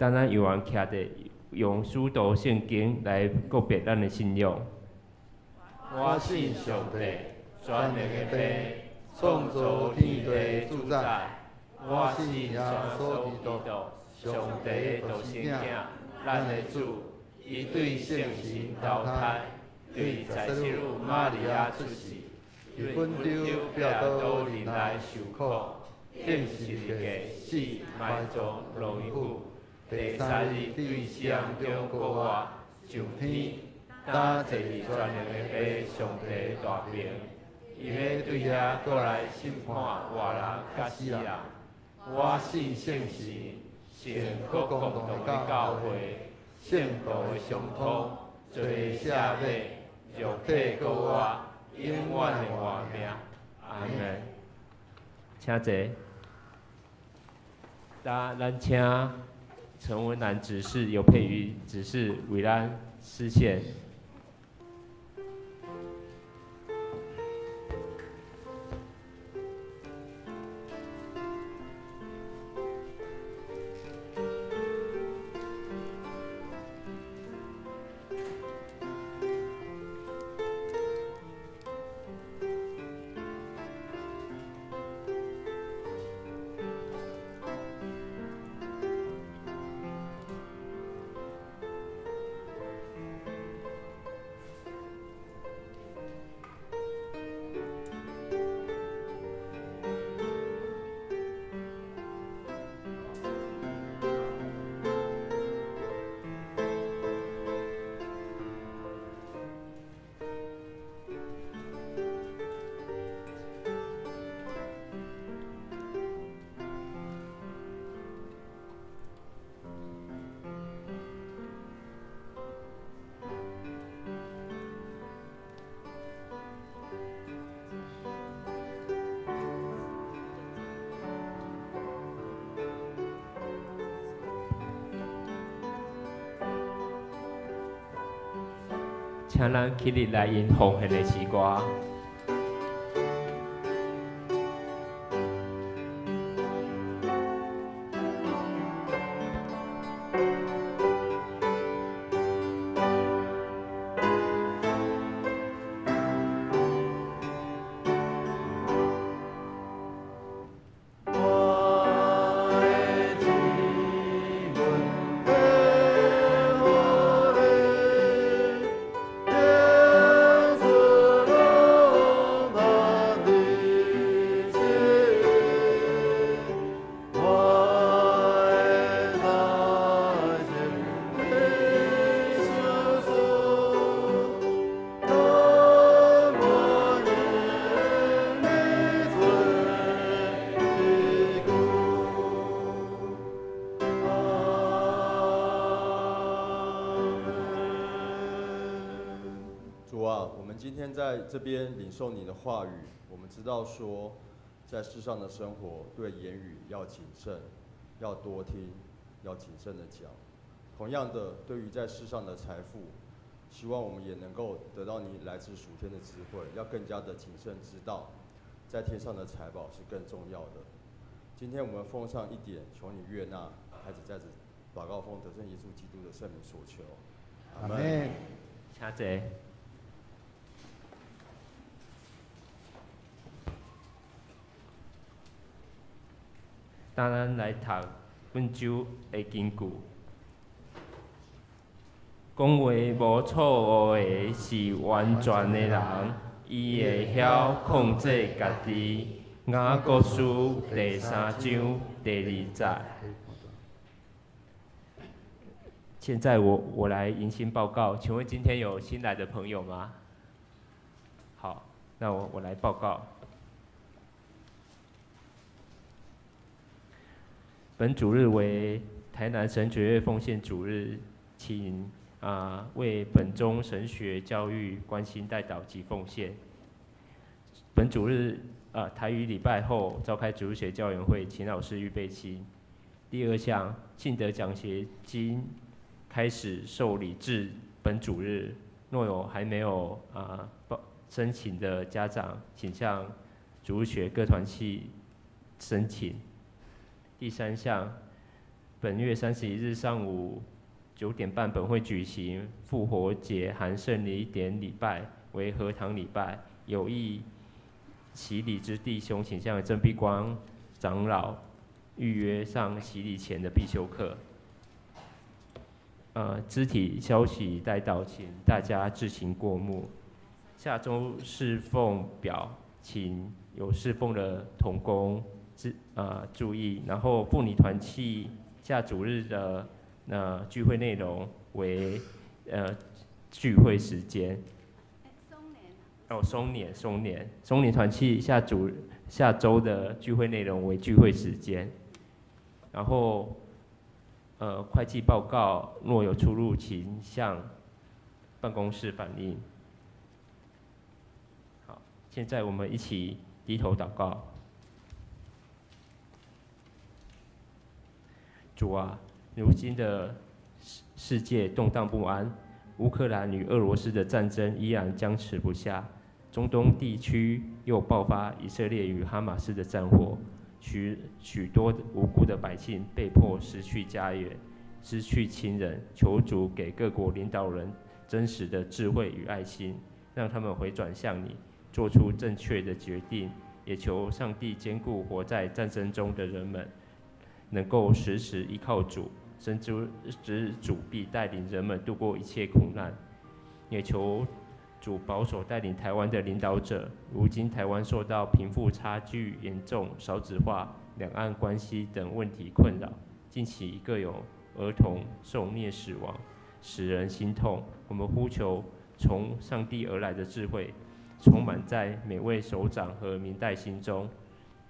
等咱有人徛伫用使徒圣经来告别咱的信仰。我信上帝，全能的父，創造天地的主宰。我信耶穌基督，上帝的獨生囝，咱的主，伊對聖神投胎，對在聖母瑪利亞出世，佇本丟彼拉多忍耐受苦，釘十字架死埋葬落於府。第三日對死人中復活，上天，擔坐佇全能的父上帝大爿，伊欲對遐閣來審判活人佮死人。我信聖神，聖國共同的教會，聖徒的相通，罪赦免，肉體復活，永遠的活命。阿們。請坐。咱請陳文蘭執事、尤佩瑜執事為咱司獻。請咱起立來用奉獻的詩歌。我今天在這邊領受你的話語，我們知道說，在世上的生活對言語要謹慎，要多聽，要謹慎的講。同樣的，對於在世上的財富，希望我們也能夠得到你來自屬天的智慧，要更加的謹慎，知道在天上的財寶是更重要的。今天我們奉上一點，求你悅納，孩子在此禱告奉得勝耶穌基督的聖名所求。阿門。請坐。當咱來讀本周的經句，講話無錯誤的是完全的人，伊會曉控制家己。雅各書第三章第二節。現在我來迎新報告，請問今天有新來的朋友嗎？好，那我來報告。本主日為台南神學院奉獻主日，請為本宗神學教育關心代禱及奉獻。本主日台語禮拜後召開主日學教員會，請老師預備心。第二項，信德獎學金開始受理至本主日，若有還沒有申請的家長，請向主日學各團契申請。第三項，本月31日上午9點半，本會舉行復活節含聖禮典禮拜，為合堂禮拜。有意洗禮之弟兄，請向鄭碧光長老預約上洗禮前的必修課。肢體消息帶到，請大家自行過目。下週侍奉表，請有侍奉的同工注意。然後婦女團契下主日的聚會內容為聚會時間。哦，松年團契下週的聚會內容為聚會時間。然後會計報告若有出入，請向辦公室反映。好，現在我們一起低頭禱告。主啊，如今的世界動盪不安，烏克蘭與俄羅斯的戰爭依然僵持不下，中東地區又爆發以色列與哈馬斯的戰火，許多無辜的百姓被迫失去家園、失去親人。求主給各國領導人真實的智慧與愛心，讓他們回轉向你，做出正確的決定。也求上帝堅固活在戰爭中的人們，能夠時時依靠主，深知主必帶領人們度過一切苦難。也求主保守帶領台灣的領導者。如今台灣受到貧富差距嚴重、少子化、兩岸關係等問題困擾，近期各有兒童受虐死亡，使人心痛。我們呼求從上帝而來的智慧，充滿在每位首長和民代心中，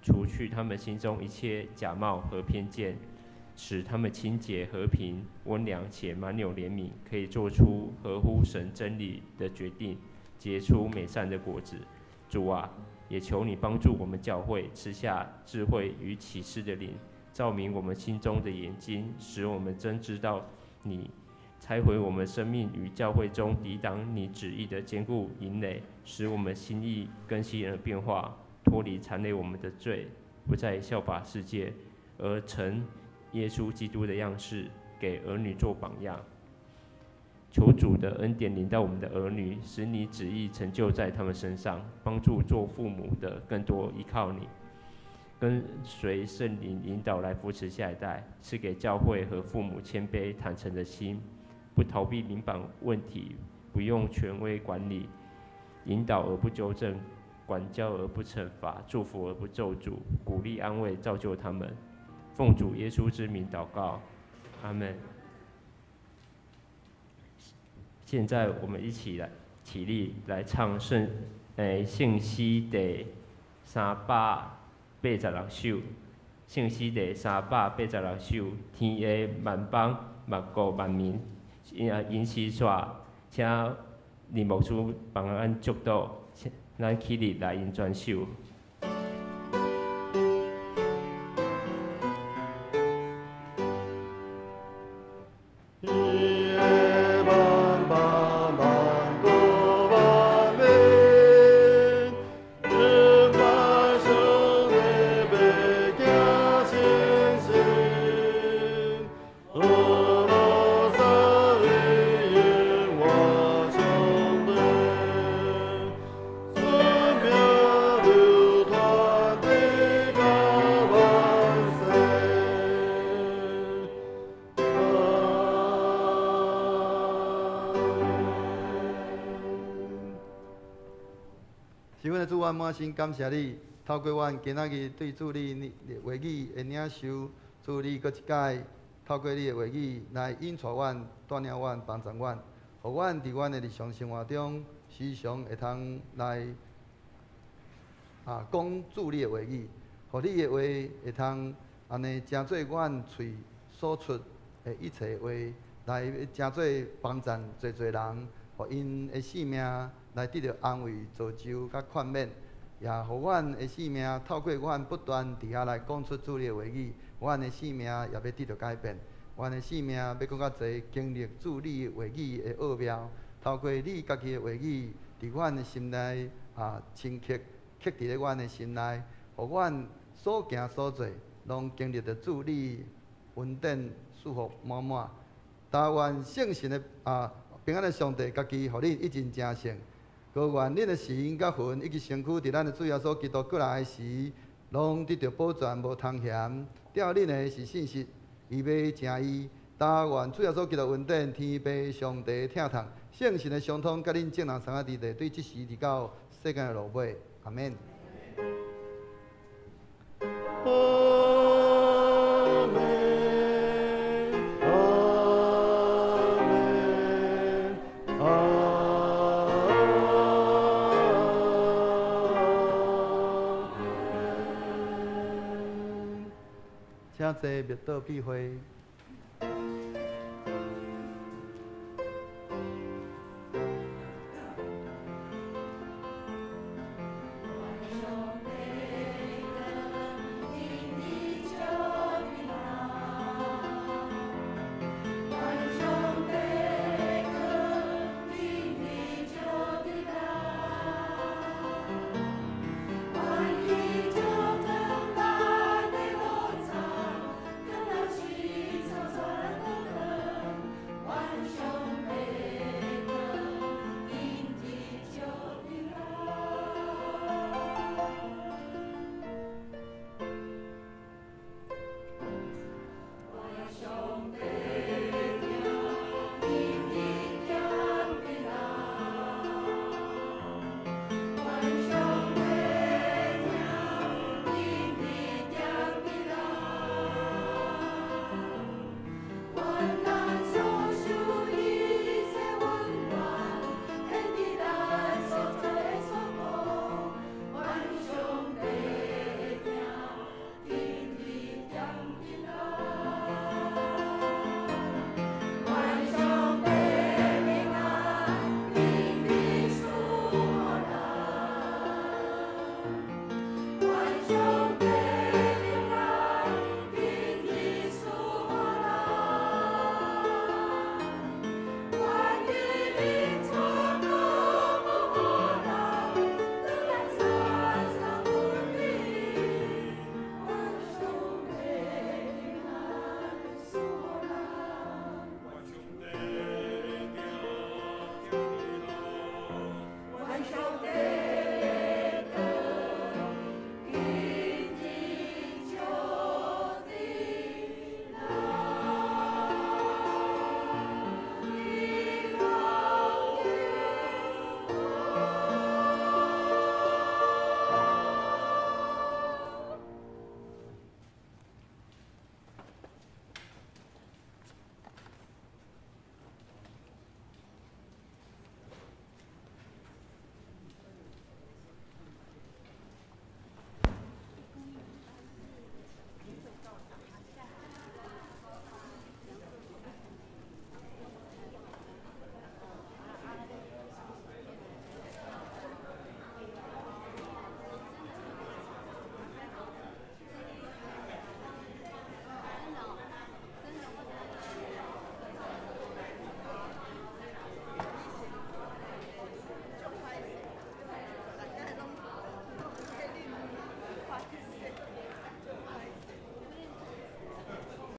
除去他們心中一切假冒和偏見，使他們清潔、和平、溫良且滿有憐憫，可以做出合乎神真理的決定，結出美善的果子。主啊，也求你幫助我們教會賜下智慧與啟示的靈，照明我們心中的眼睛，使我們真知道你，拆毀我們生命與教會中抵擋你旨意的堅固營壘，使我們心意更新而變化，脫離纏累我們的罪，不再效法世界，而成耶穌基督的樣式，給兒女做榜樣。求主的恩典臨到我們的兒女，使你旨意成就在他們身上，幫助做父母的更多依靠你，跟隨聖靈引導來扶持下一代，賜給教會和父母謙卑坦誠的心，不逃避明白問題，不用權威管理，引導而不糾正，管教而不懲罰，祝福而不咒詛，鼓勵安慰造就他們。奉主耶穌之名禱告，阿們。現在我們一起來起立來唱聖詩第386首，聖詩第386首，天下萬邦萬國萬民，因時煞，請林牧师帮咱祝祷，咱起立来因专守。满心感谢你，透过阮今仔日对主你话语的领受，主你阁一摆透过你的话语来引带阮、带领阮、帮助阮，予阮伫阮的日常生活中时常会通来讲主你的话语，予你的话会通按呢成做阮喙所出的一切话，来成做帮助济济人，予𪜶的性命来得著安慰、造就佮宽免，也予阮的性命透过阮不断伫遐来讲出主你的话语，阮的性命也欲得著改变，阮的性命欲阁较济经历主你话语的奥妙，透过你家己的话语，伫阮的心内深刻刻伫咧阮的心内，予阮所行所做，拢经历著主你恩典祝福满满。但愿圣神的平安的上帝家己予恁一尽成圣。阁愿恁的神佮魂以及身躯，伫咱的主耶稣基督过来的时，拢得著保全，无通嫌。吊恁的是信实，伊欲成义。但愿主耶稣基督恩典、天父上帝疼痛、圣神的相通，佮恁众人三个弟弟，对这时直到世间的落尾。阿免。请坐，默祷闭会。